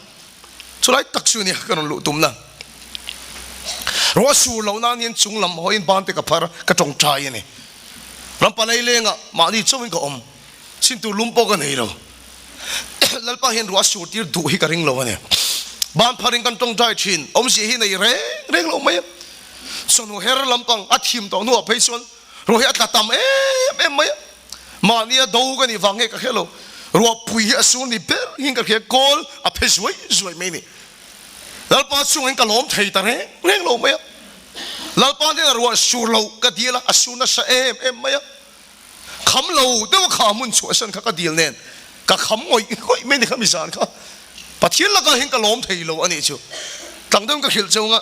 chulai tak chu nia ka rawn luh tumna. Ruah sur loh nan hian chung lam hawiin ban te ka phar ka tawngtai a ni. Rampa leilengah mahni chauhin ka awm, chin tur lum pawh ka nei lo. Lalpa hian ruah sur tir duh hi ka ring lo a ni. Ban pharin kan tawngtai thin, awmzia hi nei reng reng lo mai a. Chawhnu her lampang a thim tawh hnuah phei chuan ruah hi a tla tam em em mai a. Mahnia do ka nih vang nge ka hre lo, ruahpui hi a sur ni ber hian ka hria, kawl a phe zuai zuai mai ni. Lalpa chungin ka lawm thei ta reng reng lo mai a, Lalpa hnenah ruah sur lo ka dil a, a sur nasa em em mai a, kham lo deuh a kha hmun chhuahsan kha ka dil nen ka kham ngawih ngawih mai ni kha mizan kha. Pathian lakah hian ka lawm thei lo a nih chu, tlang deuhin ka hrilh cheu anga.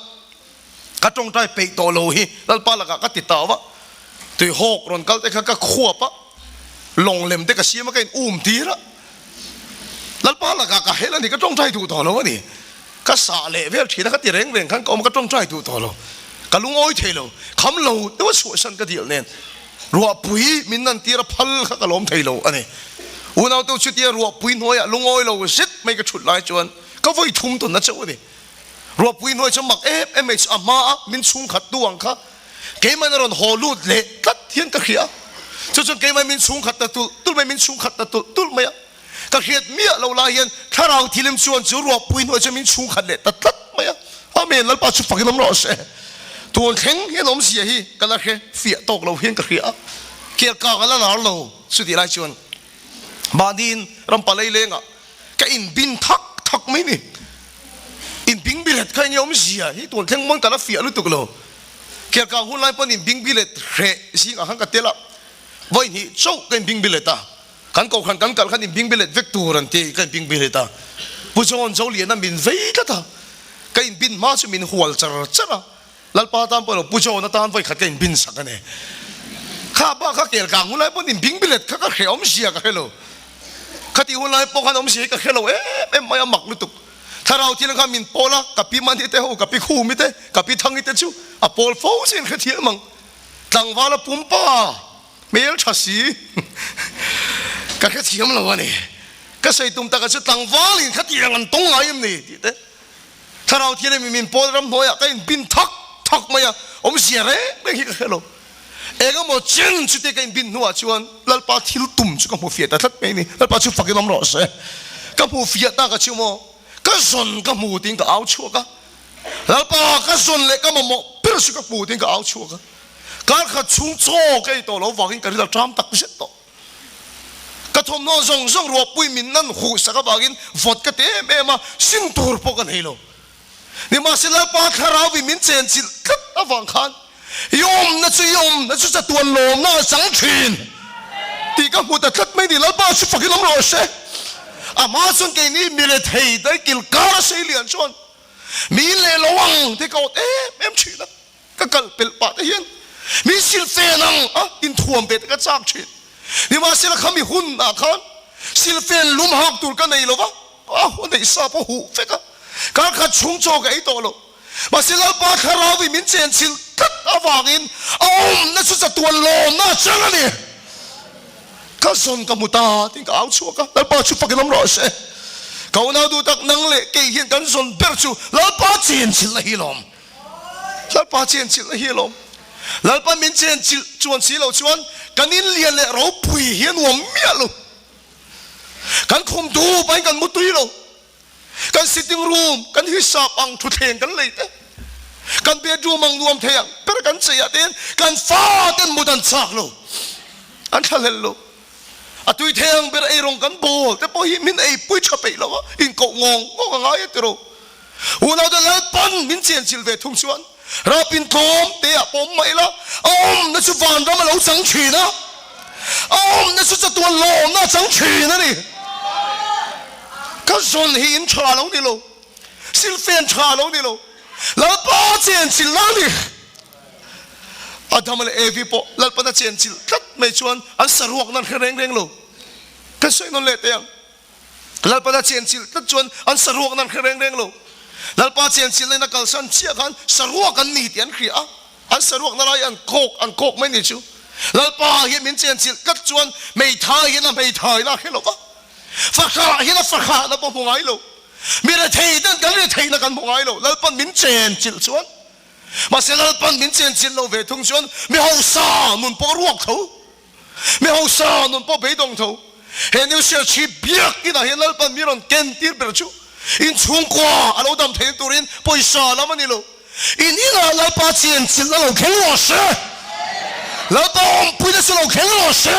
Ka tawngtai peih tawh lo hi Lalpa lakah ka ti tau a, tuihawk rawn kal te kha ka khuap a, lawng lem te ka siam a ka in um tir a, Lalpa lakah ka hel a ni, ka tawngtai duh tawh lo a ni, ka sah leh vel thin a, ka ti reng reng khan ka awm a, ka tawngtai duh tawh lo, ka lungawi thei lo, kham lo deuh a chhuahsan ka dil nen ruahpui min nan tir a phal kha ka lawm thei lo a ni. Unau chutia ruahpui hnuaiah lungawi lo zet mai ka thut lai chuan ka vawi thum tawn na chauh a ni. Ruahpui hnuai chu mak em em mai chu a hma a min chhung khat tu ang kha keimahna rawn haw lut leh tlat hian ka hria. Chu chuan keimah min chhung khat ta tulh tulh mai, min chhung khat ta tulh tulh mai a. Ka hriat miah lo lai hian thlarau thilim chuan chu ruahpui hnuai chuan min chhung khat leh ta tlat mai a. Amen, Lalpa chu fakin awm rawh se. Tun thleng hian awmzia hi ka la hre fiah tawk lo hian ka hria a. Kelkang a la lar lo chutih lai chuan. Mahniin rampalei lengah ka inbin thak thak mai ni. Inbing bilet kha enge awmzia hi tun thleng mawn ka la fiah lutuk lo. Kelkang hun lai pawn inbing bilet hreh zingah khan ka tel a, vawi hnih chauh ka inbing bilet a. Kan kohhran kan kalh khan inbing bilet vek tur an ti, ka inbing bilet a. Pu John Zoliana min vei tlat a, ka inbin hma chu min hual char char a. Lalpa tan pawh lo Pu John atan vawi khat ka inbin sak a ni. Kha bak kha kel kang hun lai pawn inbing bilet kha ka hre awmzia ka hre lo. Khati hun lai pawh khan awmzia hi ka hre lo em em mai a mak lutuk. Thlarau thil kha min pawl a, ka pi Mani te ho, ka pi Khumi te, ka pi Thangi te chu a pawl fo chian hre thiam ang. Tlangvala pumpa hmel tha si ka hre thiam lo a ni. Ka sawi tum taka chu tlangvalin khatiang an tawng ngai em ni tih te. Thlarau thian emi min pawl ram hnuaiah ka inbin thak thak mai a, awmzia reng reng hi ka hre lo. Eng emaw chen chutia ka inbin hnuah chuan Lalpa thil tum chu ka hmu fiah ta tlat mai a ni. Lalpa chu fakin awm rawh se. Ka hmu fiah ta ka chu maw, ka zawn ka hmu tiin ka au chhuak a. Lalpa ka zawn leh ka mamawh ber chu ka hmu tiin ka au chhuak a. Kar khat chhung chaw ka ei tawh lo vangin ka ril a ṭam tak zet tawh. Ka thawmhnaw zawng zawng ruahpui min nan huh sak avangin vawt ka ti em em a, sin tur pawh ka nei lo. Nimahse Lalpa Thlarauin min chenchilh tlat avang khan i awmna chu i awmna chu chatuan lawmna a chang thin tih ka hmu ta tlat mai ni. Lalpa chu fakin awm rawh se. Amah chuan keini mi rethei daikil kar a sei lian chuan mi leh lo ang tih ka awt em em thin a. Ka kal pelh pah te hian min silfen ang a inthuam ve te ka chak thin. Nimahsela khami hun ah khan silfen lum hak tur ka nei lo va, a haw neih sa pawh huh vek a, kar khat chhung chaw ka ei tawh lo. Mahse Lalpa Thlarau in min chenchilh tlat avangin a awmna chu chatuan lawmna a chang a ni. Ka zawn ka hmu ta tiin ka au chhuak a, Lalpa chu fakin awm rawh se. Ka unau duh tak nang leh kei hian kan zawn ber chu Lalpa chenchilhna hi lawm. Lalpa chenchilhna hi alawm. Lalpa min chenchilh chuan si lo chuan kan inlian leh ropui hi a nuam miah lo. Kan khum dup aiin kan mutui lo. Kan sitting room, kan hisap ang thutthleng kan lei te, kan bedroom ang nuam thei ang ber kan chei ah ten kan fa ten mut an chak lo, an thlahlel lo. A tui thei ang ber eirawng kan bawl te pawh hi min eipui tha peih lo a, inkoh ngawng ngawng a ngai a tiro. Unaute Lalpan min chenchilh ve thung chuan rapin tlawm te ah pawm mah ila a awmna chu vanram a lo chang thin a, a awmna chu chatuan lawmna a chang thin a ni. Ka zawn hi in tha lo ni lo, silfen tha lo ni lo, Lalpa chenchilhna a ni. Adama leh Evi pawh Lalpan a chenchilh tlat mai chuan an saruakna an hre reng reng lo. Kan sawi nawn leh teh ang. Lalpan a chenchilh tlat chuan an saruakna an hre reng reng lo. Lalpa chenchilhna in a kalsan chiah khan saruak an ni tih an hria a, an saruakna lai an kawk an kawk mai ni chu. Lalpa hian min chenchilh tlat chuan hmeithai hian a hmeithaina a hre lo va, fahrah hian a fahrahna pawh hmu ngai lo. Mi rethei ten kan retheihna kan hmu ngai lo. Lalpan min chenchilh chuan, mahse Lalpan min chenchilh lo ve thung chuan mi hausa nun pawh ruak tho. Mi hausa nun pawh beidawng tho. He New Church hi biak inah hian Lalpan mi rawn ken tir ber chu in chhungkua a lo dam theihna turin pawisa lam a ni lo. In inah Lalpa chenchilhna lo thleng rawh se. Lalpa awmpuina chu lo thleng rawh se.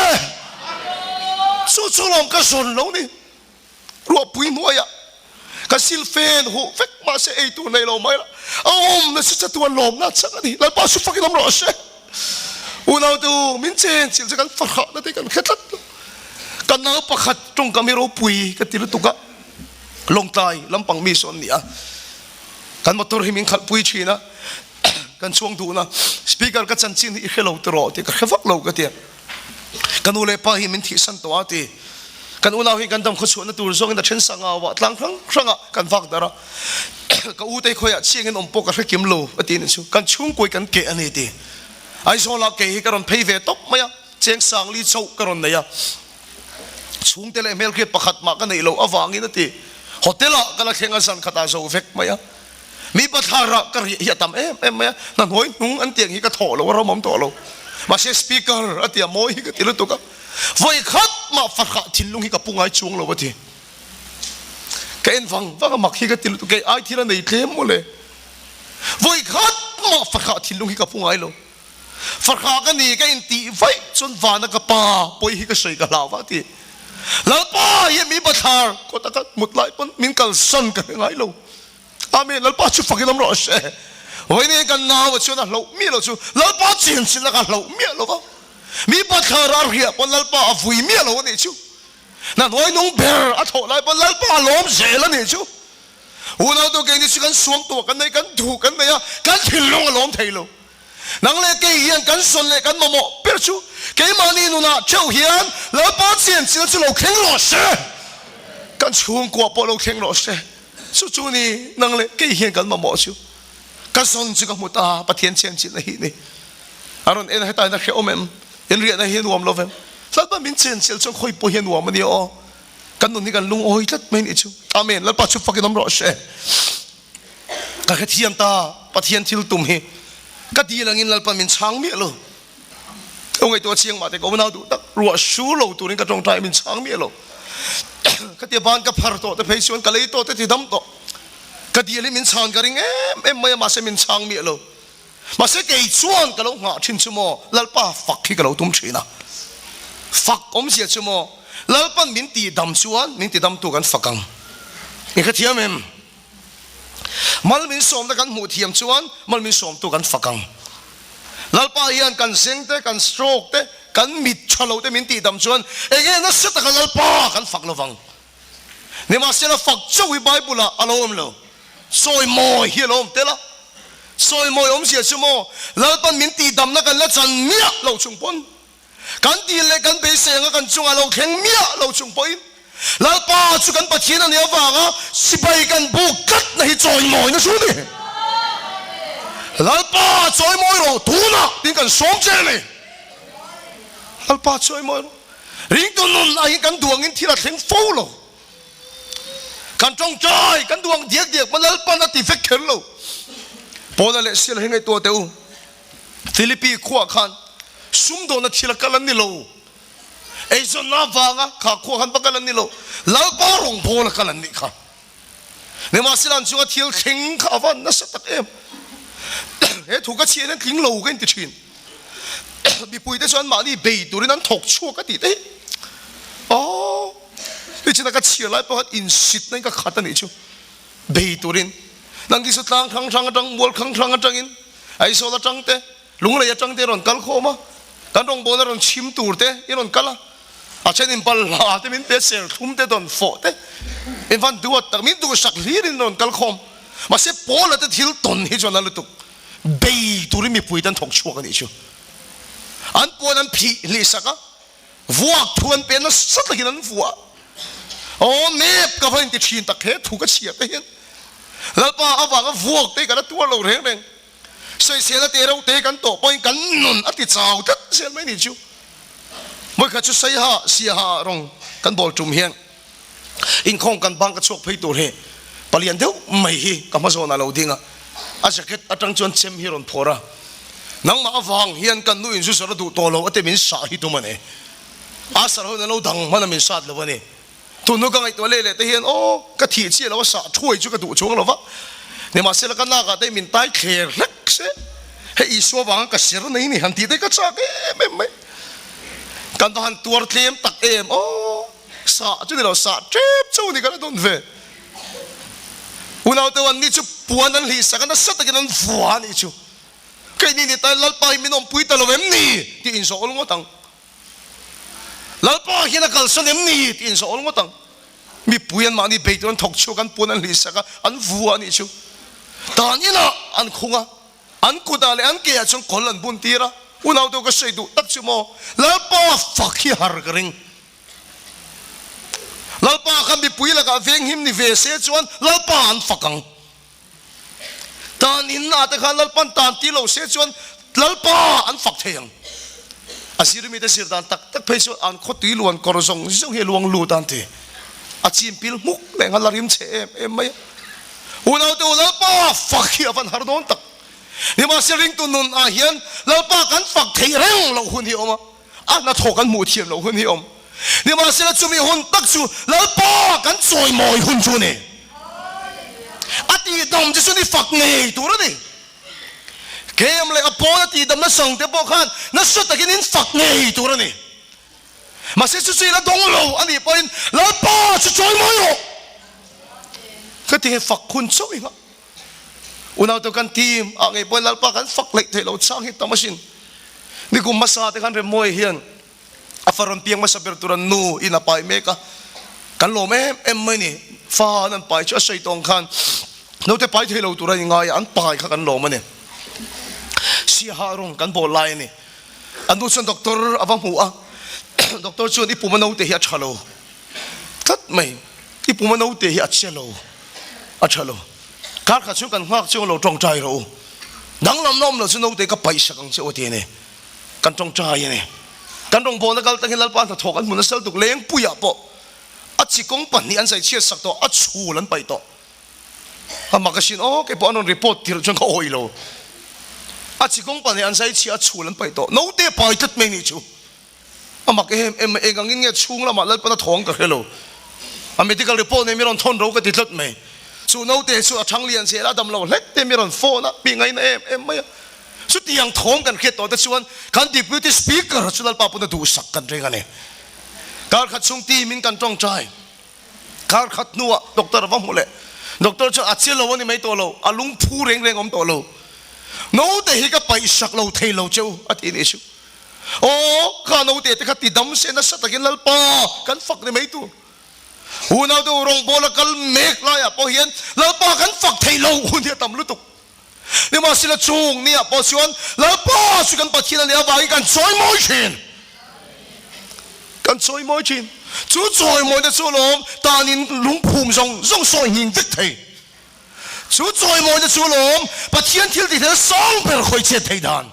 Chu chu lawm ka zawn lo ni. Ruahpui hnuaiah ka silfen huh vek mahse ei tur nei lo mai la, a awmna chu chatuan lawmna chang a ni. Lalpa chu fakin awm rawh se. Unautu min chenchilh chu kan fahrahna te kan hre tlat lo. Ka nau pakhat tawngkam hi ropui ka ti lutuk a, Lawngtlai lampang mi sawn ni a, kan motor hi min khalhpui thin a, kan chhuang duhna speaker ka chanchin hi i hre lo tiraw tih ka hre vak lo ka ti a. Ka nu leh pa hi min thihsan tawh a ti. Kan unau hi kan dam khawchhuahna tur zawngin a then sangau ah tlang hrang hrangah kan vak darh a. Ka u te khawiah chiangin awm pawh ka hre kim lo a ti nih chu. Kan chhungkuai kan keh a ni ti. Aizawlah kei hi ka rawn phei ve tawp mai a, cheng sangli chauh ka rawn nei a. Chhungte leh hmelhriat pakhat mah ka neih loh avangin a ti. Hotel ah ka la thleng a zan khatah zo vek mai a. Mi bathlar ah ka riah hi a tam em em mai a, hna hnuai hnung an tiang hi ka thawh lo a ram awm tawh lo. Mahse speaker a tia mawi hi ka ti lutuk a, vawi khat mah fahrah thinlung hi ka pu ngai chuang lo a ti. Ka en vang vang a mak hi ka ti lutuk, kei ai thil a nei tlem mawle. Vawi khat mah fahrah thinlung hi ka pu ngai lo. Fahrah ka ni ka intih vaih chuan vana ka pa pawi hi ka sawi ka hlau va a ti. Lalpa hian mi bathlar kawta ka mut lai pawn min kalsan ka hre ngai lo. Amen. Lalpa chu fakin awm rawh se. Vawiin kan nau a chuan a hlauh miah lo chu Lalpa chenchilh a ka hlauh miah lo va. Mi bathlar a riah pawn Lalpa a vui miah lo a nih chu. Na hnuai nung ber a thawh lai pawn Lalpa a lawm zel a nih chu. Unautu keini chu kan suang tuah kan nei, kan duh kan nei a, kan thinlung a lawm thei lo. Nang leh kei hian kan sawn leh kan mamawh ber chu keimahni nunah theuh hian Lalpa chenchilh chu lo thleng rawh se, kan chhungkua pawh lo thleng rawh se. Chu chu ni nang leh kei hian kan mamawh chu. Ka zawn chu ka hmu ta, Pathian chenchilhna hi ni. A rawn en a, hetain a hrehawm em? Inriahna hi a nuam lo vem? Lalpa min chenchilh chuan khawi pawh hi a nuam a nia aw. Kan nun hi kan lungawi tlat mai nih chu. Amen. Lalpa chu fakin awm rawh se. Ka hrethiam ta Pathian thil tum hi. Ka dil angin Lalpa min chhang miah lo. Ka ngaihtuah chiang mah te ka unau duh tak ruah su lo turin ka tawngtai min chhang miah lo. Ka tia ban ka phar tawh te phei chuan ka lei tawh te ti dam tawh. Ka dil hi min chhan ka ring em em mai a mahse min chhang miah lo. Mahse kei chuan ka lo nghah thin chu maw Lalpa fak hi ka lo tum thin a. Fak awmzia chu maw Lalpan min ti dam chuan min ti damtu kan fak ang. I hrethiam em? Mal min sawmna kan hmuh thiam chuan mal min sawmtu kan fak ang. Lalpa hian kan zeng te, kan stroke te, kan mit tha lo te min tih dam chuan enge nasa taka Lalpa kan fak lovang. Nimahsela fak chauh hi Bible ah a lo awm lo. Sawi mawi hi a lo awm tel a. Sawi mawi awmzia chu maw Lalpan min tih damna kan la chan miah lo chung pawn Kan dil leh kan beisei anga kan chungah lo thleng miah lo chung pawhin Lalpa chu kan Pathian a nih avanga sipai kan buk tlatna hi chawimawina chu a ni. Lalpa chawimawi rawh tunah tiin kan sawm che a ni. Lalpa chawimawi rawh. Ringtu nun ah hian kan duh angin thil a thleng fo lo. Kan tawngtai, kan duh ang diak diak hma Lalpan a ti vek kher lo. Paula leh Sila hi ngaihtuah teh u. Philippi khuah khan sumdawna thil a kal an ni lo, eizawnna avanga kha khuah khan va kal an ni lo, Lalpa rawngbawla kal an nih kha. Nimahsela an chunga thil thleng kha a van nasa tak em. He thu ka chhiah hian tling lo ka inti thin. Mipuite chuan mahni bei turin an thawk chhuak a tih te hi. Aww, nichina ka chhiar lai pawh khan insitna in ka khat a nih chu. Bei turin nang chu tlang hrang hrang atang, mual hrang hrang atangin Aizawl atang te, Lunglei atang te i rawn kal khawm a, kan rawngbawlna rawn chhim tur te i rawn kal a, a then in balhla te min pe serthlum te dawn fawh te in van duat tak min duhsak hlir in rawn kal khawm. Mahse Paula te thil tawn hi chuan a lutuk bei turin mipui te an thawk chhuak a nih chu. An puan an phih hlihsak a. Vuak thu an pe nasa takin an vuah. Aw nep ka va inti thin tak he thu ka chhiat te hian Lalpa avanga vuak te kan a tuar lo reng reng. Sawisel a te reuh te kan tawh pawhin kan nun a ti chau tlat zel mai ni chu. Vawikhat chu Saiha Siaha rawng kan bawl tum hian Inkhawm kan bang ka chhuak phei tur hi palian deuh mai hi ka hma zawnah lo ding a, a jacket atang chuan chem hi a rawn phawrh a, nangmah avang hian kan nu in zu zawrh a duh tawh lo a ti min sah hi tum a ni. A sar ho in a lo dang hman a min sat lo a ni. Tun hnu ka ngaihtuah leh leh te hian aw ka thih chiah lo a sah thuai chu ka duh chuang lo va, nimahsela ka nak ah te min tai thler hlek se hei Isua vanga ka ser nei ni han tih te ka chak em em mai. Kan va han tuar tlem tak em aw. Sah chu ni lo, sah tep chauh ni kan a dawn ve. Unaute an ni chu puan an hlihsak a, nasa takin an vua a nih chu. Keini ni tan Lalpa hi min awmpui ta lo em ni tih inzawh awl ngawt ang. Lalpa hian a kalsan em ni tih inzawh awl ngawt ang. Mipui an mahni bei tur an thawk chhuak, an puan an hlihsak a, an vua a nih chu. Tan inah an khung a. An kutah leh an keah chuan kawl an bun tir a, unaute ka sawi duh tak chu maw, Lalpa fak hi har ka ring. Lalpa kha mipui lakah venghim ni ve se chuan Lalpa an fak ang. Tan in ah te khan Lalpan tan ti lo se chuan Lalpa an fak thei ang. A zirmite zir dan tak tak phei chuan an khawtui luan kawr zawng zawng hi a luang lut an ti. A chim pil hmuk leh nghal a rim chhe em em mai a. Unaute u Lalpa fak hi a van har dawn tak. Nimahse ringtu nun ah hian Lalpa kan fak theih reng loh hun hi a awm a, a hnathawh kan hmuh thiam loh hun hi a awm. Nimahsela chumi hun tak chu Lalpa kan chawimawi hun chu a ni. A tihdam che chu ni fak ngei tur a ni. Kem leh a pawn a tihdamna sang te pawh khan nasa takin in fak ngei tur a ni. Mahse chu chu i la dawng lo a nih pawhin Lalpa chu chawi mawi rawh. Ka ti he fak hun chauh i nghah. Unaute kan team ah ngei pawhin Lalpa kan fak hleih theih lo chang hi tam asin. Nikum hmasa te khan Remmawi hian a fa rawn piang hmasa ber tur an nu in a pai mek a, kan lawm em em mai ni. Fa an an pai chu a sawi tawng khan naute pai thei lo tur a ingai a, an pai kha kan lawm a ni. Siaha rawng kan bawl lai a ni. A nu chuan doctor a va hmu a, doctor chuan i pum a naute hi a tha lo tlat mai, i pum a naute hi a che lo, a tha lo. Kar khat chu kan nghak chu lo tawngtai rawh u, danglamna awm lo chu naute ka paihsak ang che u a ti a ni. Kan tawngtai a ni. Kan rawngbawlna kal tangin Lalpa hnathawk an hmu nasa lutuk lengpuiah pawh a chi kawng pahnih an zaichhiat sak tawh, a chhul an paih tawh. A mak asin aw, kei pawh an rawn report tirh chuan ka awih lo. A chi kawng pahnih an zaichhiah a chhul an paih tawh. Naute pai tlat mai nih chu. A mak em em mai, eng angin nge chhung lamah Lalpan a thawng ka hre lo. A medical report nei mi rawn thawn ro ka ti tlat mai. Chu naute chu a thang lian zel a, dam lo hlek te mi rawn phone a, pi ngaina em em mai a. Chutiang thawm kan hriat tawh te chuan kan Deputy Speaker chu Lalpa pawn a duhsak kan ring a ni. Kar khat chhung team in kan tawngtai. Kar khat hnuah doctor a va hmu leh. Doctor chuan a che lo a ni mai tawh lo, a lung phu reng reng a awm tawh lo. Naute hi ka paihsak lo thei lo che u a ti nih chu. Aw, kha naute te kha ti dam se nasa takin Lalpa kan fak ni mai tur. Unaute u rawngbawl a kal mek laiah pawh hian Lalpa kan fak thei lo hun hi a tam lutuk. Nimahsela chung ni ah pawh chuan Lalpa chu kan Pathian a nih avangin kan chawimawi thin. Kan chawimawi thin. Chu chawimawina chu alawm tanin lungphum zawng zawng sawi nghing vek thei. Chu chawimawina chu alawm Pathian thil tihthei sang ber khawi chet thei dan.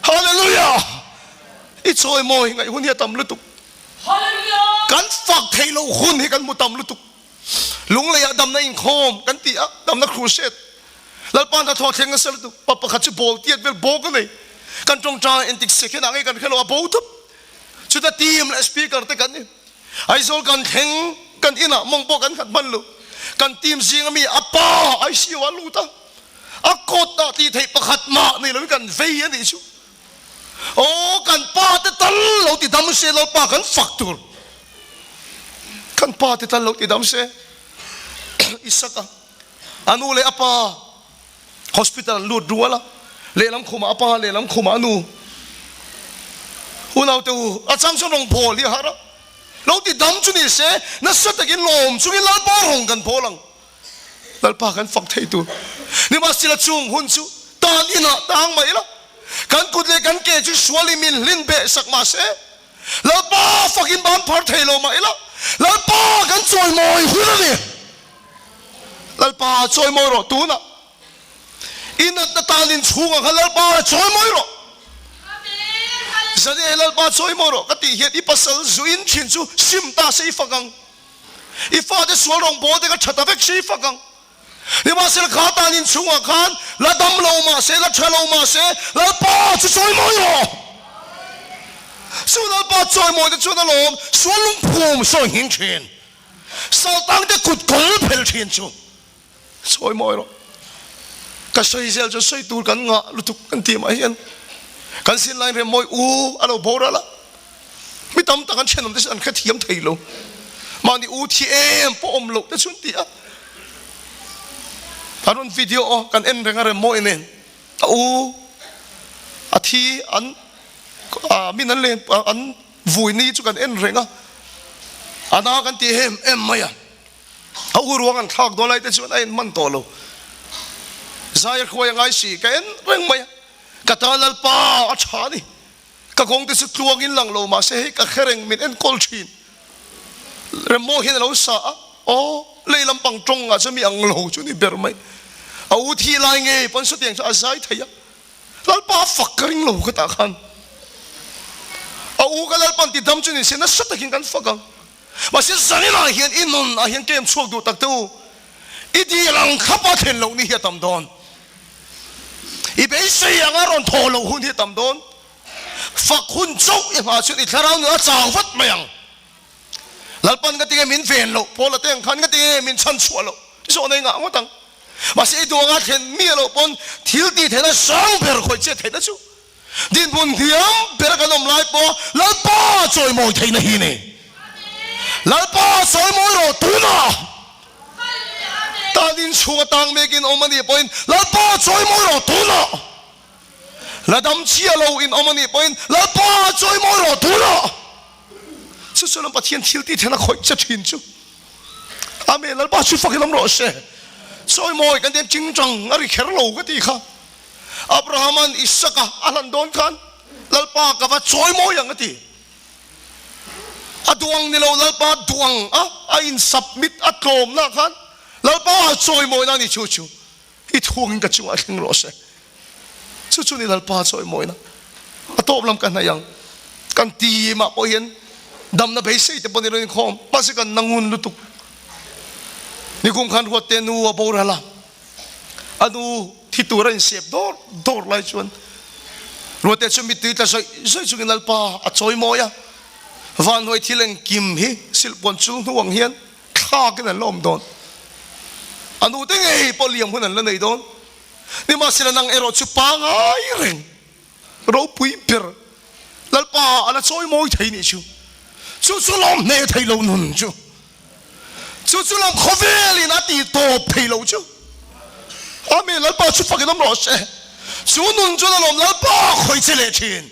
Hallelujah! I chawimawi ngaih hun hi a tam lutuk. Kan fak theih loh hun hi kan hmu tam lutuk. Lungleiah damna inkhawm kan ti a, damna crusade. Lalpa hnathawh thleng nasa lutuk. Pa pakhat chu ball tiat vel bawk a nei. Kan tawngtai entik second ah ngei kan hre lo a bo thup. Chuta team leh speaker te kan ni. Aizawl kan thleng kan inah mawng pawh kan nghat hman lo. Kan team zinga mi a pa ICU ah a lut a. A kawt ah tih theih pakhat mah nei loin kan vei a nih chu. Aw kan pa te tal lo ti dam se Lalpa kan fak tur. Kan pa te tal lo ti dam se. Isaka a nu leh a pa hospital an lut rual a, lehlam khumah a pa, lehlam khumah a nu. Unaute u, a chang chuan rawng bawl hi a har a, lo ti dam chu ni se, nasa takin lawm chungin Lalpa rawng kan bawl ang. Lalpa kan fak thei tur. Nimahsela chung hun chu tan inah tang mai ila, kan kut leh kan ke chu sualin min hlin beh sak mah se, Lalpa fakin ban phar thei lo mah ila, Lalpa kan chawimawi hun a ni. Lalpa chawimawi rawh tunah. I natna tan in chhungah khan Lalpa chawimawi rawh. Zane Lalpa chawimawi rawh ka tih hian i pasal zu in thin chu sim ta se i fak ang. I fate sual rawngbawl te kha tha ta vek se i fak ang. Nimahsela kha tan in chhungah khan la dam lo mah se, la tha lo mah se, Lalpa chu chawimawi rawh. Chu Lalpa chawimawi te chuan alawm sual lungphum sawi nghing thin. Saltang te kut kawl phel thin chu sawi mawi rawh. Ka sawi zel chu sawi tur kan ngah lutuk kan tih mah hian kan sin lain rem mawi u a lo boral a, mi tam tak an thenawm te chu an hrethiam thei lo. Mahni u thi em pawh awm loh te chu an ti a. An rawn video aw kan en reng a rem mawi nen a u a thi an min an len an Vui ni chu kan en reng a, a na kan ti em em mai a, a u ruang an thlak dawn lai te chuan a en hman tawh lo. Zai a hruai a ngai si, ka en reng mai a, ka ta Lalpa a tha a ni, ka kawng te chu tluangin lang lo mahse hei ka hre reng min enkawl thin. Remmaw hian a lo sa a, aw lei lampang tawngah chuan mi ang lo chu ni ber mai, a u thi lai ngei pawn sawtiang chu a zai thei a. Lalpa fak ka ring lo ka tah khan a u ka Lalpan ti dam chu ni se nasa takin kan fak ang. Mahse zaninah hian i nun ah hian kem chhuak duh tak te u, i dil ang khap a thlen loh ni hi a tam dawn. I beisei anga rawn thaw loh hun hi a tam dawn. Fak hun chauh i nghah chuan i thlarau nun a chau vat mai ang. Lalpan ka tinge min ven loh, Paula te ang khan ka tinge min chhan chhuah loh zawhna i ngah ngawt ang. Mahse i duh anga thlen miah loh pawn thil tih theihna sang ber khawih chet theihna chu. Dinhmun hniam bera kan awm lai pawh Lalpa chawimawi theihna hi ni. Lalpa chawimawi rawh tunah tan inchhung atang mekin awm a nih pawhin Lalpa chawimawi rawh tunah la dam chiah lo in awm a nih pawhin Lalpa chawimawi rawh tunah chu chu lam Pathian thil tih then a khawih che thin chu. Amen Lalpa chu fakin awm rawh se. Chawimawi kan tiang chingchang a ri kher lo ka ti kha. Abrahama'n Isaka a hlan dawn khan, Lalpa ka va chawi mawi ang a ti. A duang ni lo Lalpa duang a, a in submit a tlawmna khan Lalpa chawi mawina a ni chu chu i thuangin ka chungah thleng rawh se. Chu chu ni Lalpa chawi mawina. A tawp lam ka hnaih ang. Kan team ah pawh hian damna beisei te pawh ni lo inkhawm mahse kan na ngun lutuk. Nikum khan Ruatte nu a boral a. A nu thi tur a insep dawr dawr lai chuan Ruate chu mittui tla zawih zawih chungin Lalpa a chawi mawi a, Vanhnuai thil engkim hi silhpuan chul hnu ang hian thlakin an la awm dawn. A nute ngei pawh liam hun an la nei dawn. Nimahsela nang erawh chu pangai reng. Ropui ber Lalpa a la chawi mawi thei nih chu. Chu chu lawm hneh thei lo nun chu. Chu chu lawm khawvelin a ti tawp thei lo chu. Amen Lalpa chu fakin awm rawh se. Chu nun chuan a lawm Lalpa khawi che leh thin.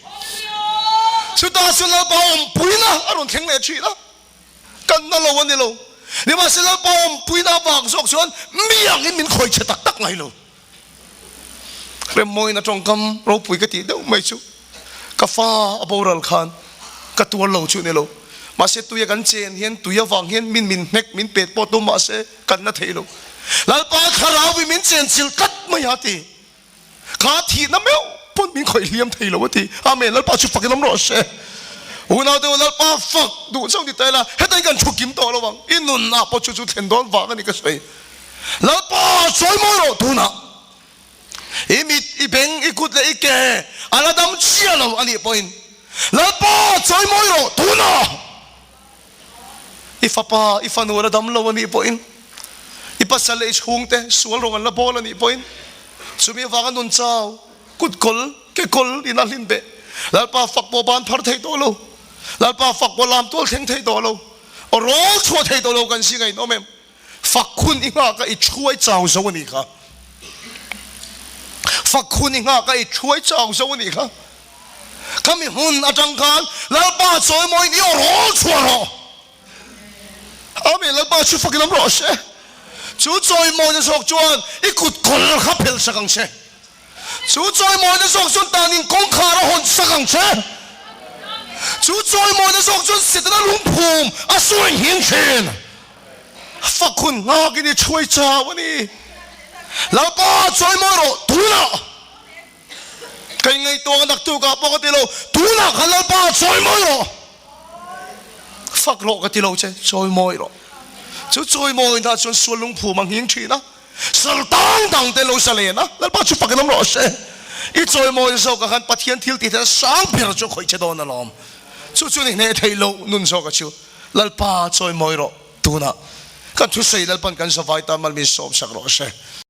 Chutah chuan Lalpa awmpuina a rawn thleng leh thin a. Kan na lo a ni lo. Nimahse Lalpa awmpuina avang zawk chuan mi angin min khawi che tak tak ngai lo. Remmawina tawngkam ropui ka tih deuh mai chu ka fa a boral khan ka tuar lo chu ni lo. Mahse tuia kan chen hian tui avang hian min min hnek min pet pawh tum mahse kan na thei lo. Lalpa thlarau in min chen chilh tlat mai a ti. Kha thihna meuh pawn min khawih hliam thei lo a ti. Amen Lalpa chu fakin awm rawh se. Unau te u Lalpa fak duh chauh ni ta ila heta kan thu kim tawh lo ang. I nunah pawh chu chu thlen dawn vang a ni ka sawi. Lalpa sawi mawi rawh tunah i mit, i beng, i kut leh i ke a la dam chiah lo a nih pawhin Lalpa sawi mawi rawh tunah i fapa, i fanu a la dam lo a nih pawhin i pasal leh i chhungte sual rawng an la bawl a nih pawhin chumi avanga nun chau kut kawl, ke kawl in a hlim beh Lalpa fak pawh ban phar thei tawh lo Lalpa fak pawh lam tual thleng thei tawh lo aw rawl chhuah thei tawh lo kan si ngaih awm em? Fak hun i nghak a i thuai chau zo a nih kha. Fak hun i nghak a i thuai chau zo a nih kha. Khami hmun atang khan Lalpa chawimawiin i aw rawl chhuah rawh. Amen Lalpa chu fakin awm rawh se. Chu chawimawina zawk chuan i kut kawl kha phelh sak ang che. Chu chawimawina zawk chuan tanin kawngkhar a hawn sak ang che. Chu chawimawina zawk chuan Setana lungphum a sawi nghin thin. Fak hun nghakin i chhuai chau a ni. Lalpa chawimawi rawh tunah. Ka ingaihtuah ka naktukah pawh ka ti lo, tunah khan Lalpa chawimawi rawh. Fak rawh ka ti lo che, chawimawi rawh. Chu chawimawina chuan sual lungphum a nghing thin a. Sal tang dang te lo sa len a, Lalpa chu fakin awm rawh se. I chawimawi zawk ah khan Pathian thil tih theihna sang ber chu a khawih che dawn alawm. Chu chu ni hneh theih loh nun zawk a chu. Lalpa chawimawi rawh tunah kan thusawi Lalpan kan zavai tan mal min sawmsak rawh se.